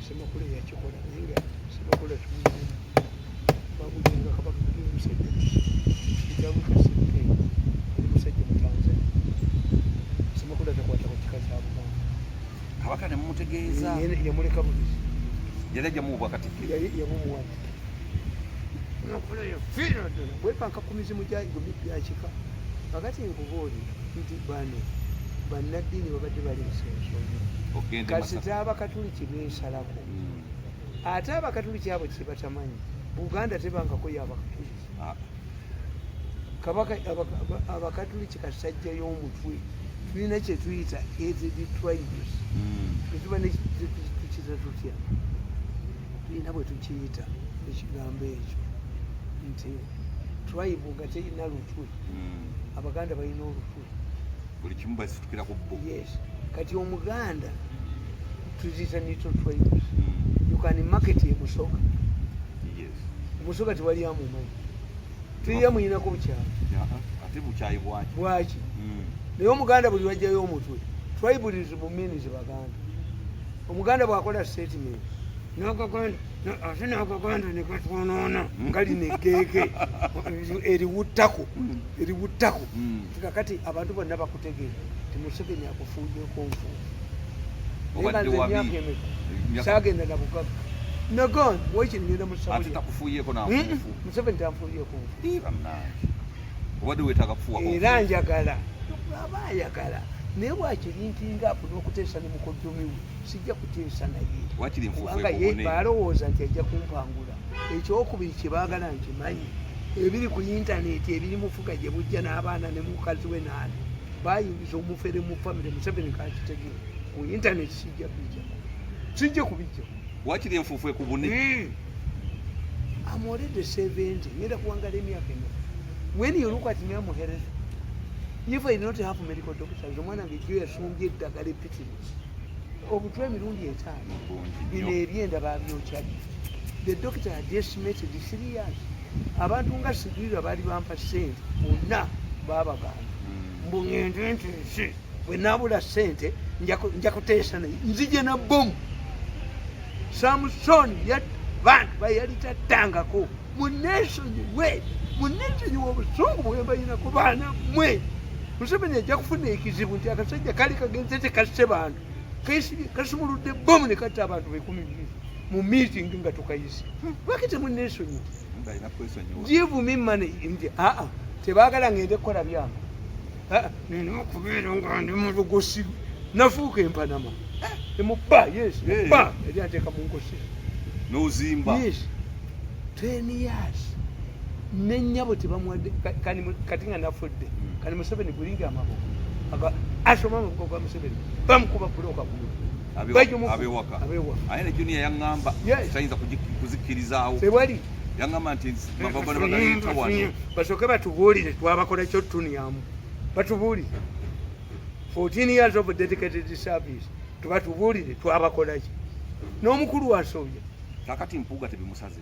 Semakula yakikola, naye nga Semakula tumulina babulinga kabaka musajja kitawika Sekkenge ali musajja Mutanzania. Semakula takwata ku kika kya Buganda. Kabaka ne mumutegeeza. Yamuleka bulizi. Yali ajjamu obwakatikkiro. Yali yabumuwa. Semakula yafiira ddala bwepanka ku mizimu gya kika. Kakati nkubuulira nti bano bannaddiini babadde baleese ensonga. Ogenda e Kasita Masaka. Abakatuliki beesalako. Ate Abakatuliki abo kye batamanyi, Buganda tebangako y'Abakatuliki. Kabaka Abakatuliki kasajjayo omutwe. Tulina kye tuyita hated tribes. Tetuba ne tukiyita tutya, tulina bwe tukiyita ekigambo ekyo nti tribe nga terina lutwe. Abaganda balina olutwe. Buli kimu basitukira ku bo. Yes, kati Omuganda tuziyita neutral tribes. You can market emusoga. Omusoga tewali amumanyi, tiriya muyinako bukyayi. Ate bukyayi bwaki? Bwaki? Naye Omuganda buli wajjayo omutwe, tribalism means Baganda. Omuganda bw'akola statement n'akaganda ate n'akaganda ne katwonoona nga lino eggeege eriwuttako eriwuttako. Kakati abantu bonna bakutegeera ti Museveni akufuugyeko nfuufu. Naye nga Obadde nze wabi. emyaka emeka saagenda na bugagga naganda wakiri ngenda mu Ate ssabo. takufuuyeeko nanfuufu? Museveni tanfuuyeeko nfuufu. Ii, bannange, obadde weetaaga kufuuwako. Era njagala aba ayagala, naye bwakirintinga apo n'okuteesa ne mukoddomi we, sijja kuteesa naye. Wakiri enfuufu Kubanga ye ekubone. balowooza nti ajja kumpangula. Ekyokubiri kyebaagala nkimanyi, ebiri ku intaneti ebiri mufuga gye bujja n'abaana ne mukazi we naani bayingiza omufere mu famire. Museveni kakitegeera ku intaneti, sijja bijjako, sijja kubijjako. Wakiri enfuufu ekubune. I'm already 70. Ngenda kuwangala emyaka emeka? When you look at me, I'm healthy. If I not have medical doctors, omwana ngejjo yasumbye eddagala epitirivu obutwa emirundi 5. Bungi Bino nnyo. ebyenda babyokyadde. The doctor had estimated 3 years. Abantu nga Sigwirwa baali bampa sente bonna babagamba mbu ngende nteese, bwe naabula sente nja kuteesa naye nzije na bomu. Samusoni yatta bantu bayali tattangako. Muneesonyiwe, muneesonyiwe obusungu bwembayinako baana mmwe. Museveni ajja kufuna ekizibu nti akasajja kali kagenze tekasse bantu, kasumuludde bomu ne katta abantu 20 mu meeting nga tukayise. Lwaki temuneesonyiwa? Alina kwesonyiwa. Give me money nti aa tebaagala ngende kukola byange. Aa, nina okubeera nga ndi mu lugosi nafuuka empanama emuba. Yes. Muba eri ateeka mu nkosi. N'ozimba. Yes, 10 years nennyabo tebamuwadde. Kati nga nafudde. Kani Museveni gulinga amaboko. Asoma amaboko gwa Museveni bamukuba buloka ku mutwe. Abewaka. Abewaka. Aye ne Junior yaŋŋamba tayinza kuzikkirizaawo. Tewali. Yaŋŋamba nti baba bagaleeta wano. Basooke batubuulire twabakola kyo tunyamu, batubuulire 14 years of dedicated service, tubatubuulire twabakolaki n'omukulu wasobya. Kakati Mpuuga tebimusaze.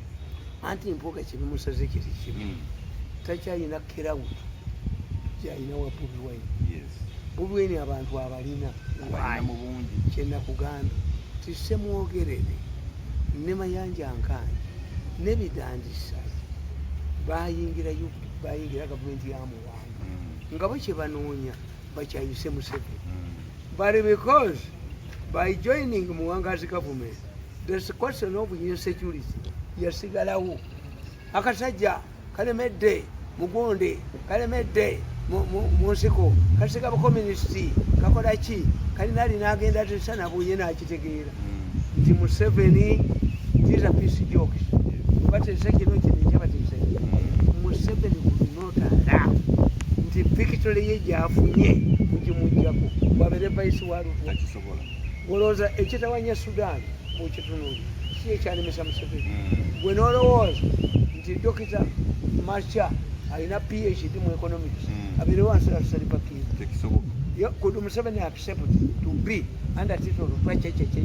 Anti Mpuuga kibimusaze kiri kimu. Takyalina crowd gyalina wa Bobi Wine. Bobi Wine abantu abalina. Abalina mu bungi. Kyenakugambye ti Semwogerere ne Mayanja Nkangi ne Bidandisa bayingira bayingira gavumenti ya Muwanga nga bo kyebanoonya bakyayise Museveni. But because by joining Muwanga's government, the question of insecurity yasigalawo. Akasajja kalemedde mugonde, kalemedde mu nsiko, kasiga bukomunisiti, kakola ki, kalina linagenda tesa nabunye nakitegeera nti Museveni, these are peace jokes. Bateesa kino kino ekya bateesa kino. Museveni would not allow nti victory ye gyafunye mugimugjako bwabeere vice wa Lutwa. Takisobola. Olowooza ekitawanya Sudan bwekitunuli si ekyalemesa Museveni? Gwe n'olowooza nti Dokita Macha alina PhD mu economics abeere wansi wa Salva Kiir? Tekisoboka. Could Museveni accept to be under Tito Lutwa checheche?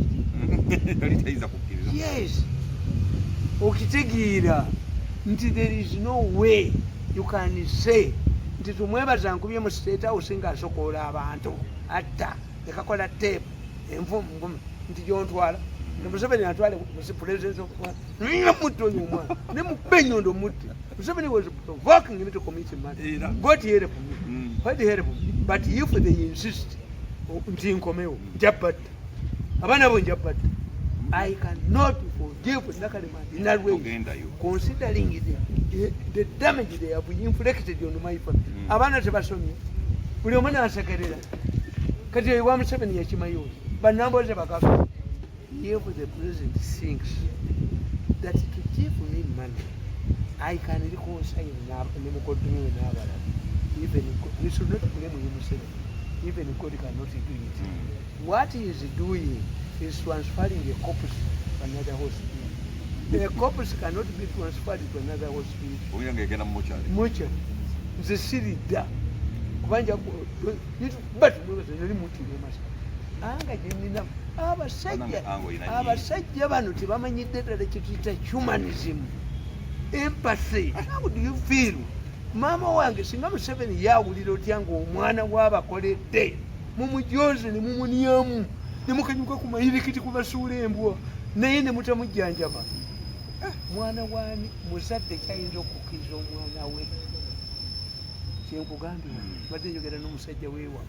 Yali tayinza kukkiriza. Yes, okitegeera nti there is no way you can say nti tumwebaza nkubye mu State House ng'asokoola abantu, atta ekakola tape envumu nti gyontwala Museveni atwale president mutta oyo omwana nemukuba enyondo mutte. Museveni was provoking me to commit murder. Era. God help me. God help me. But if they insist nti nkomewo, njabatta abaana bo, njabatta. I cannot forgive Nakalema Nalweyiso Ogendayo. considering the damage they have inflicted on my family. Abaana tebasomye, buli omu nasekerera. Kati ewa Museveni yakimayo banamboze bakafa. If the president thinks that to give me money I can reconcile ne mukoddomi we n'abalala, even he should not blame himself. Even God cannot do it. What he is doing is transferring a corpse to another hospital. The corpse cannot be transferred to another hospital. Owulira ng'egenda mu mokyali. Mukyo nze siridda kubanja batumwebaza nali mutire Masaka anga gyenina abasajja. Banange, ango oyina nyingi. Abasajja bano tebamanyidde ddala kyetuyita humanism, empathy. How do you feel? Maama wange, singa Museveni yawulira otya ngaomwana waabakoledde mumujoze ne mumunyamu ne mukanyuka ku mayirikiti kubasuula embwa naye ne mutamujjanjaba, mwana wani muzadde kyayinza okukkiriza omwana we? Kyenkugambye, badde njogera n'omusajja weewa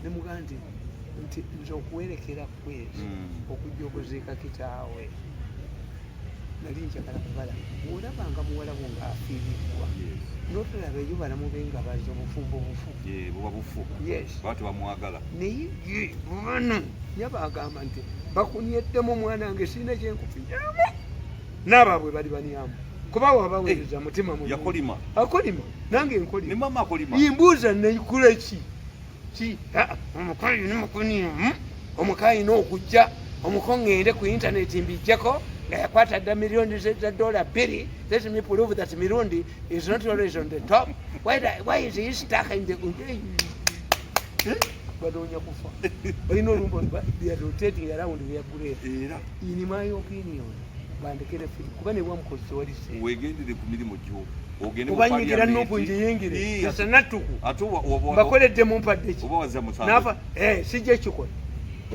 nemugamba nti nze okuwerekera kwezi okujja okuziika kitaawe nali njagala kubala bwolabanga muwala wo ng'afiiriddwa notolaba eyo balamu be nga baza obufumbo bufu. Ye, buba bufu. Yes. Baba tebamwagala. Naye ye bano yabagamba nti bakunyeddemu omwana wange, sirina kyenkufunyamu, n'abaabwe bali banyamu kuba wabaweereza mutima mulungi. Yakolima. Akolima nange nkolima. Ne mama akolima. Imbuuza nekula ki ki. Ah, omukayi nemukuniamu omukayi n'okujja omuko ŋŋende ku intaneti mbijjeko nga yakwata dda miliyoni za $2. Let me prove that Mirundi is not always on the top. Why is he stuck in the Eh? Banoonya kufa, balina olumbo, they are rotating around their grave. Era In my opinion, bandekere free kuba ne wamukozi tewali ssente. Wegendere ku mirimu gyo, ogende mu Obanyigira parliament. nupu njiyingire. Esanatuku Ate mbakoledde mumpadde ki? oba wazza musango. Nafa sijja kikola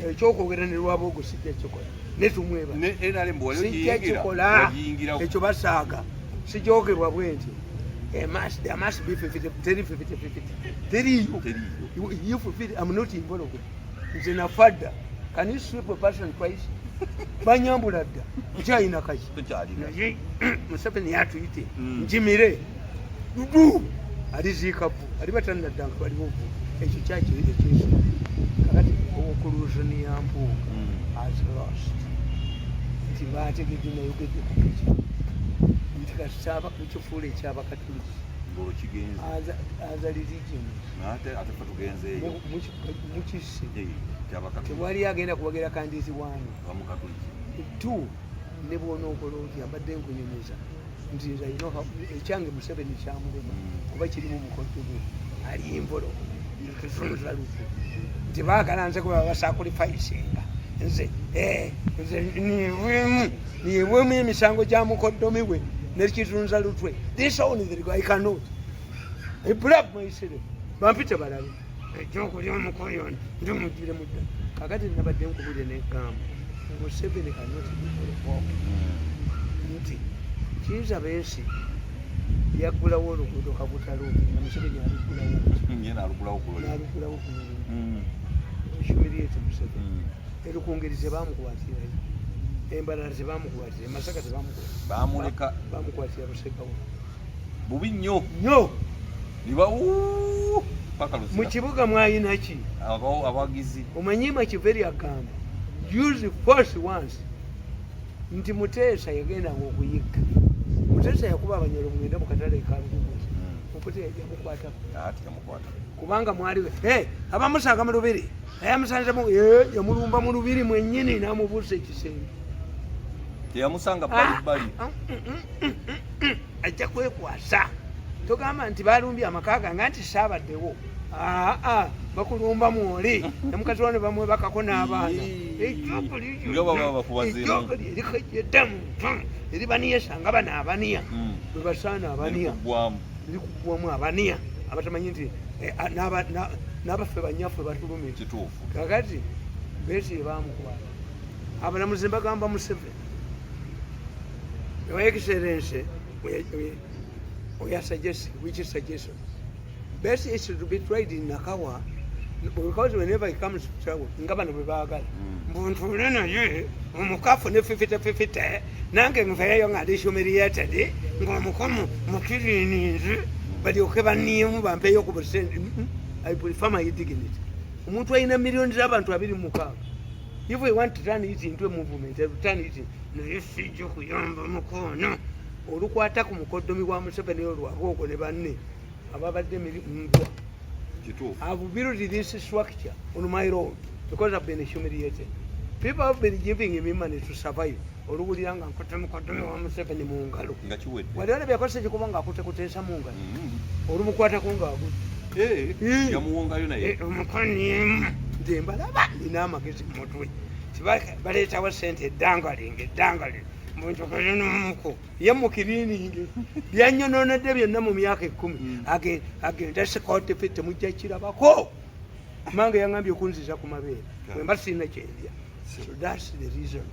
ekyokwogera ne lwaboogo, sijja kikola netumweba. Ne NRM bw'wali Sijja ogiyingira, kikola. wagiyingirawo. Ekyo basaaga sijogerwa bwe nti there must be 50, teri 50 50, teriyo. Teriiyo. If 50, I'm not involved. Nze nafa dda. Can you sweep a person twice? Banyambula dda, nkyayina kaki? Tokyalina. Naye Museveni yatuyite njimire dudu aliziika bu aliba tanadda nga baliwo bu ekyo kyaki ekyesu. Kakati conclusion ya Mpuuga has lost nti bategedde nayogedde ku kiki nti kasaba mukifuula ekyabakatuliki. Ng'olwo kigenze. Other religions. Ate fe tugenzeeyo. Mukisse. Eh, kyabakatuliki. Tewali agenda kuwagira kandiisi wani. Bamukatuliki. Two, ne bwonookola otya, mbadde nkunyumiza nti nze alina ekyange Museveni kyamulema kuba kirimu mukoddo gwe ali nvolo lufu nti baagala nze kuba basacrificinga nze. Eh, nze nibwemu nibwemu emisango gya mukoddomi we nekitunza lutwe. This one the I cannot, I blab myself, bampite balabe ekyokulya omukoyo ndimugire mudda. Kakati nabadde nkubulire negamba Museveni cannot be provoked nti Kiiza Besigye yaggulawo oluguudo Kabutalo nga Museveni aluggulawo. Ye nalugulawo ku luli. N'aluggulawo ku mulimu humiliate Museveni. Erukungeri tebamukwatirayo, embalala tebamukwatira, emasaka tebamukwatira. Bamuleka. Bamukwatira Busekawo. Bubi nnyo. Nnyo. Niba "Uuuu", paka Mu Luzira. kibuga mwayina ki? Abawagizi. Omanyi Makiveri agamba use force once nti Muteesa yagendanga okuyigga. Muteesa yakuba Abanyolo 9 mu katale kaluguguzi. Omuteesa yamukwatako. Ate yamukwata. Kubanga mwaliwe. Hey, abamusanga mu lubiri ayamusanzemu yamulumba mu lubiri mwennyini n'amubuusa ekisenge. Teyamusanga bbali bbali. Ah, ajja kwekwasa togamba nti balumbye amaka gange nti saabaddewo. Aa, bakulumba mwoli ne mukazi wa ne bamwebakako n'abaana. Ejjoogo liryo Nga baba bakubazeemu. Ejjoogo lyerikajja eribaniyesa nga bano abaniya bwe basaana abaniya. Erikuggwamu. Lirikuggwamu abaniya abatamanyi nti n'abaffe banyaffe batulumira. Kituufu. Kakati Besigye bamukwata, abalamuzi mbagamba Museveni, "Your Excellency, we are suggesting which suggestion Besigye should be tried in Nakawa because whenever he comes to town, nga bano bwe baagala mbu ntuule naye omukafu ne 50-50, nange nveeyo nga ndi humiliated ng'omukomu mukirininze, balyoke baniyemu bampeeyo ku busente. I prefer my dignity. Omuntu alina miliyoni z'abantu 26, if we want to turn it into a movement, I will turn it, naye sijja kuyamba mukono olukwata ku mukoddomi wa Museveni olwabwogwo ne banne ababadde mbwa. Kituufu. I've built this structure on my own because I've been humiliated. People have been giving me money to survive. Oluwulira nga nkutte mukoddomi wa Museveni mu ngalo. Nga kiwedde. Wali olabyeko Sekikubo ng'akutte kuteesa mu ngalo? Olumukwatako ng'agudde. Yamuwongayo naye. Omukono nze mbalaba nina amagezi mu mutwe. Baleetawo sente eddangalinga eddangalinga mbunjogere n'omuko ye mukirininge byanyononedde byonna mu myaka 10. Agenda sikotefe temujja kirabako. Mange yaŋambye okunziza ku mabeere bwemba sirina kyendya. So that's the reason.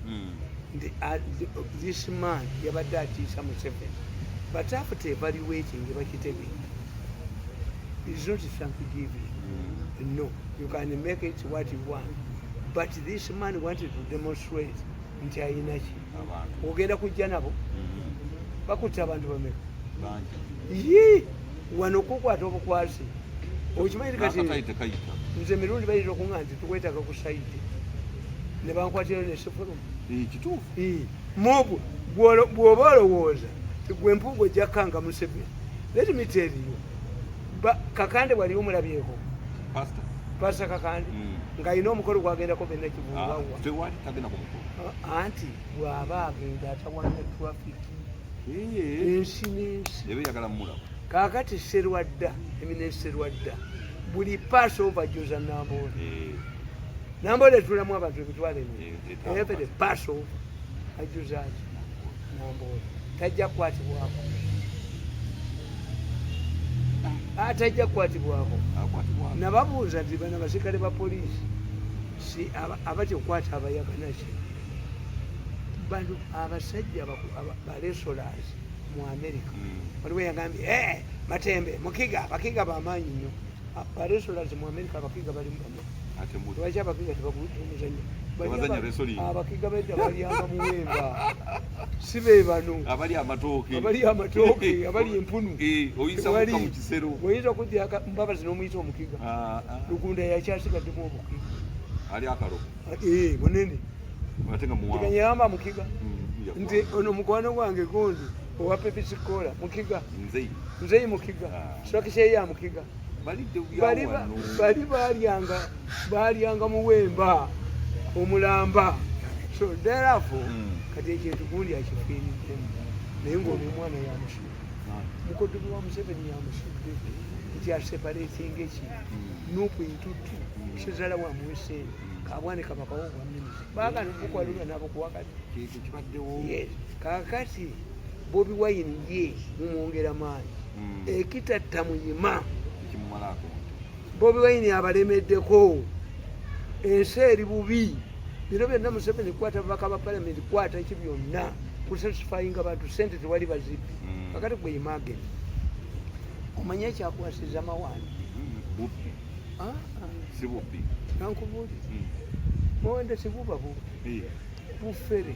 This man yabadde atiisa Museveni, but after evaluating bakitegeera is not thanksgiving. No, you can make it what you want, but this man wanted to demonstrate nti ayina ki. Abantu. Ogenda kujja nabo. Bakutta abantu bameka? Bangi. Ye wano kukwata obukwasi okimanyi kati. N'akatayi tekayita. Nze emirundi bayinza okuŋŋa nti tukwetaaga ku site ne bankwatirayo nesifuluma. Kituufu. Mob bw'oba olowooza gwe mpuuga ojja kukanga Museveni, let me tell you, Kakande wali omulabyeko? Pastor. Pasa Kakande ng'alina omukolo gwagendako bennakivungawa. Tewali tagenda ku mukolo. Anti bw'aba agenda atawanya traffic ensi n'ensi. Eba eyagala mumulaba. Kaakati Serwadda, Eminence Serwadda, buli Passover joza Namboole. Namboole etulamu abantu emitwalo 4. Etambula. Every Passover ajuzaki Namboole, tajja kukwatibwako. Tajja kukwatibwako. Akwatibwako. Nababuuza nti bano abaserikale ba poliisi si abatya okukwata abayaga naki? Bano abasajja ba wrestlers mu America. Waliwo yagambye, "Matembe mukiga, abakiga bamaanyi nnyo." Ba wrestlers mu America abakiga balimu bameka? Ate Lwaki abakiga tebakuzanya? Tebazanya wrestling. Abakiga bedda balyanga muwemba, si be bano Abali amatooke. Abali amatooke, abali empunu. Oyisa Tewali- mukka mu kisero. Oyinza okujja Mbabazi n'omuyita omukiga. Ah. Lugunda yakyasigaddemu obukiga. Ali akalo. Bunene. Ate nga muwanvu. Tekanyamba mukiga. Nti ono mukwano gwange gundi owa Pepsi Cola mukiga. Nzeyi. Nzeyi mukiga. Ah. Structure ya mukiga. Balidde Bali wano. Bali balyanga muwemba omulamba. So therefore kati ekintu gundi akifiiriddemu, naye ng'ono omwana yamusudde, mukoddomi wa Museveni yamusudde nti aseparatinga eki NUP into two. Sezala wamuwe sente kabwane kabakawo bwa minisita baagala okukwalulwa nabokuwakati. Kyekyo kibaddewo. Yes, kakati Bobi Wine ye mumwongera maanyi. Ekitatta muyima. Ekimumalaako. Bobi Wine abalemeddeko, ensi eri bubi. Bino byonna Museveni kwata babaka ba palamenti, kwata ki byonna kusatisfyinga bantu, sente tewali bazibbi. Kakati gwe imagine, omanye ekyakwasiza Mawanda? Bubbi. Ah, Si bubbi. Kankubuulire. Mawanda sibuba bubbi, bufere.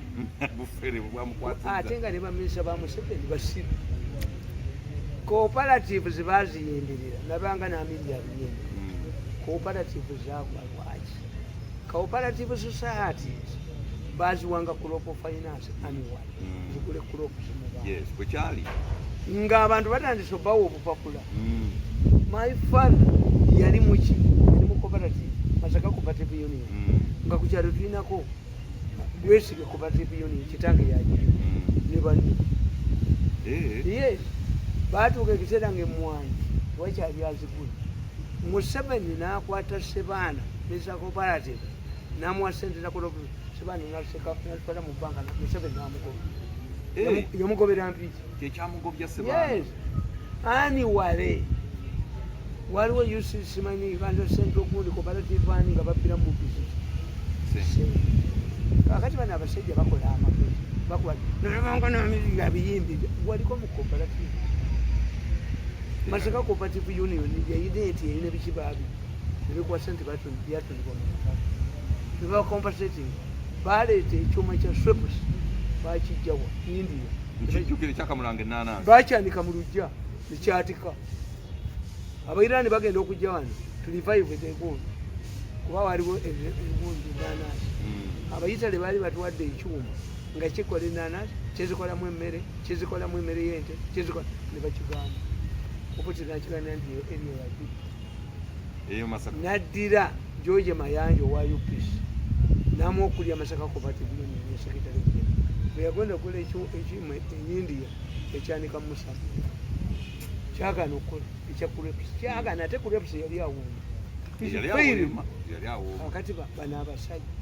Bufere bwamukwasiza. Ate nga ne baminisita ba Museveni basiru. Cooperatives baziyimbirira nabanga n'amiri abiyembe. Cooperative zagwa lwaki? Cooperative societies baziwanga crop finance annual zigule crops mu bantu. Yes, bwe kyali. Ng'abantu batandise obbawa obupapula. My father yali muki, yali mu cooperative, Masaka Cooperative Union. Nga ku kyalo tulinako Bwesige Cooperative Union, kitange yagiriwo ne banne. Yes, baatuuka ekiseera ngaemwanyi tewakyali azigula. Museveni n'akwata Sebaana neza cooperative, n'amuwa sente nakola Sebaana nazitwala mu banka. Museveni n'amugoba. Yamugobera Mpigi. Kyekyamugobya Sebaana. Yes, ani wale waliwo UCC, manyi Uganda Central gundi cooperative, ani nga babbira mu business. Kakati bano abasajja bakola amagezi, bakuba nabanga biyimbi. Waliko mu cooperative, Masaka Cooperative Union, yayina eti yayina biki baabi nebikwasa nti byatundibwa mu butale, nebacompensating. Baleeta ekyuma kya Schweppes, bakijjawa? India. Nkijjukira ekyakamulanga enanansi. Bakyanika mu lujja nekyatika. Abairani bagenda okujja wano to revive egundi, kuba waliwo egundi enanasi. Abayitale baali batuwadde ekyuma nga kikola enanasi, kizikolamu emmere, kizikolamu emmere y'ente, kizikola, ne bakigamba obuti nakigamba nti eriyo yagi. Eyo Masaka. Naddira George Mayanja owa UPC, namuwa okulya Masaka Cooperative Union ne secretary general. Bwe yagenda okugula ekyuma enyindiya ekyanika musana, kyagaana okukola ekya Schweppes, kyagaana. Ate Schweppes yali awuuma. Yali awuuma, yali awuuma. Kakati bano abasajja,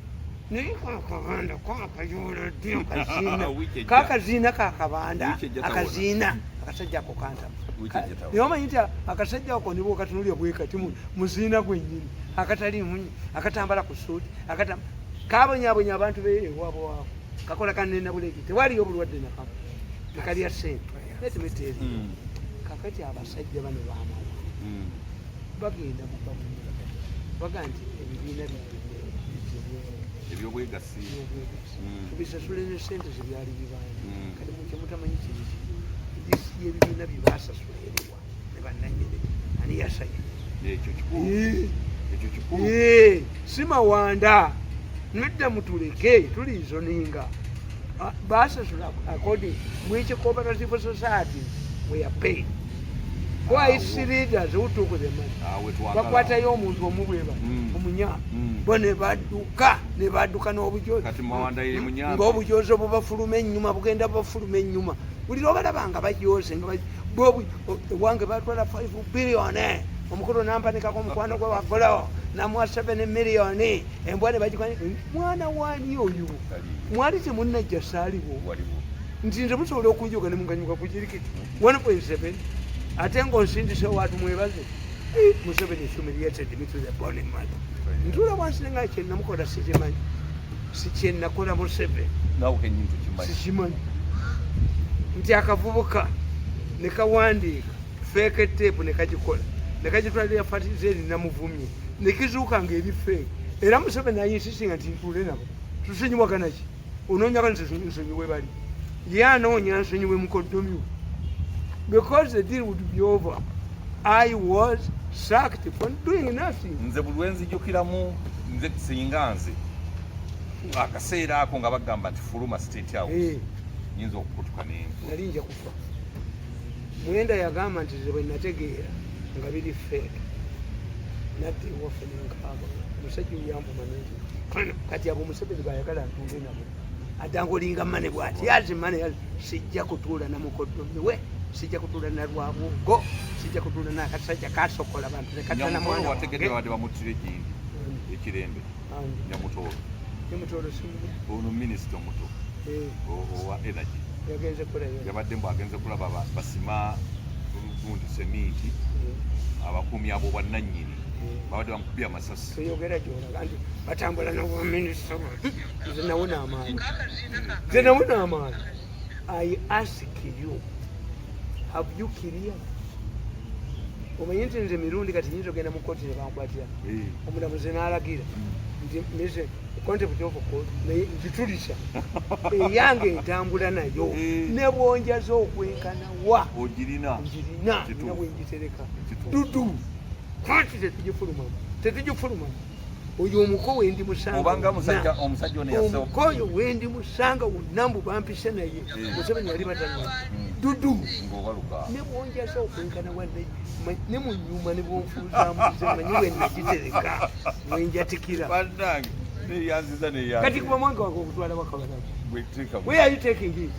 naye kakabanda kakayoola kaziina. Wiiki ejja. Kakaziina kakabanda. Wiiki ejja tawona. Akaziina akasajja ako kantama. Wiiki ejja tawona. Naye omanyi nti akasajja ako nibwo katunulya bwe kati muziina gwennyini, akatali munyi, akatambala ku suuti, kabonyabonya abantu be ewaabo waako, kakola kanena bulegi, tewaliyo obulwadde nakamu, tekalya sente netimiteeri. Kakati abasajja bano bamawa bagenda mu gavumenti, baga nti ebibiina Ebyobwegassi. Tubisasule ne sente zebyali bibanja. Kati mukyemutamanyi kiriki, list y'ebibiina byebasasula eriwa ne bannanyini? Ani yasayina? Ekyo kikulu, ekyo kikulu. Si mawanda, nedda, mutuleke tulizoninga. Ah, basasula according which cooperative societies were paid, who its leaders who took the money. Awe twagala. Bakwatayo omuntu omu bweba omunyama, bo ne badduka, ne badduka n'obujozi. Kati Mawanda ye munyambe. Ng'obujozi obubafuluma ennyuma, bugenda bubafuluma ennyuma. Buli lwobalaba nga bajoze nga ewange batwala 5 billion, omukulu nampanikako omukwano gwe waggulawo, namuwa 7 million, embwa ne bagikwa. Mwana wani oyo? Mwali temunnajja, saaliwo. Waliwo. Nti nze musobola okunjoga ne muganyuka ku kirikiti 1.7, ate ng'onsindise waatu mwebaze. Museveni humiliated me to the bone man. Ntuula wansi nenga kyenamukola sikimanyi, si kyenakola Museveni. Naawe kenyini tukimanyi. Sikimanyi nti akavubuka ne kawandiika fake tape ne kagikola ne kagitwalira Fatizeri, namuvumye ne kizuuka nga eri fake. Era Museveni ayinsisinga nti ntuule nabo tusonyiwaganaki, onoonyaga nsonyiwe bali, ye anoonya nsonyiwe mukoddomi, because the deal would be over. I was sacked for doing nothing. Nze buli lwenzijukiramu, nze singa nze akaseera ako nga bagamba nti fuluma State House, nyinza okukutuka nentu. Nali nja kufa. Mwenda yagamba nti ze bwe nategeera nga biri fake, nadda ewaffe nenkaaba. Omusajja oyanvuma nti kano kati abo Museveni bayagala ntuule nabo, addanga olinga mane bwati yazi mane yazi. Sijja kutuula na mukoddomi we, sijja kutuula na Lwabwogo, sijja kutuula nakasajja kasokola bantu nekatana. Nyamutolo Mwana wategedde wange. babadde bamuttira egindi ekirembe. Ani? Nyamutolo. Nyamutolo simu. Ono minisita omuto owa energy. Yagenze kolayo? Yabadde mbu agenze kulaba basima gundi seminti, abakuumi abo bwannannyini babadde bamukubye amasasi. Toyogera gyolaga nti batambula nobwaminisita. Nze nawona amaanyi, nze nawona amaanyi. I ask you, have you clear? Omanyi nti nze mirundi kati nyinza ogenda mu kooti ne bankwatira, omulamuzi n'alagira nti mise contempt of court, naye nkitulisa eyange entambula nayo. Ne bwonjaza okwenkana wa, ogirina. Njirina. Kituufu. Nina bwengitereka. Kituufu. Dudu kooti tetugifulumamu, tetugifulumamu. Oyo omuko wendi musanga Obanga wonna. omusajja ono yase Omuko oyo wendi musanga wonna, mbu bampise naye. Museveni yali batanwa dudu. Ng'obaluka. Ne bwonjaza okwenkana wanne ne mu nyuma ne bwonfuuzamuze, manyi wenagitereka wenjatikira. Bannange, neyanziza. Kati kuba mwanga wange okutwala wakabalaba. Where are you taking it?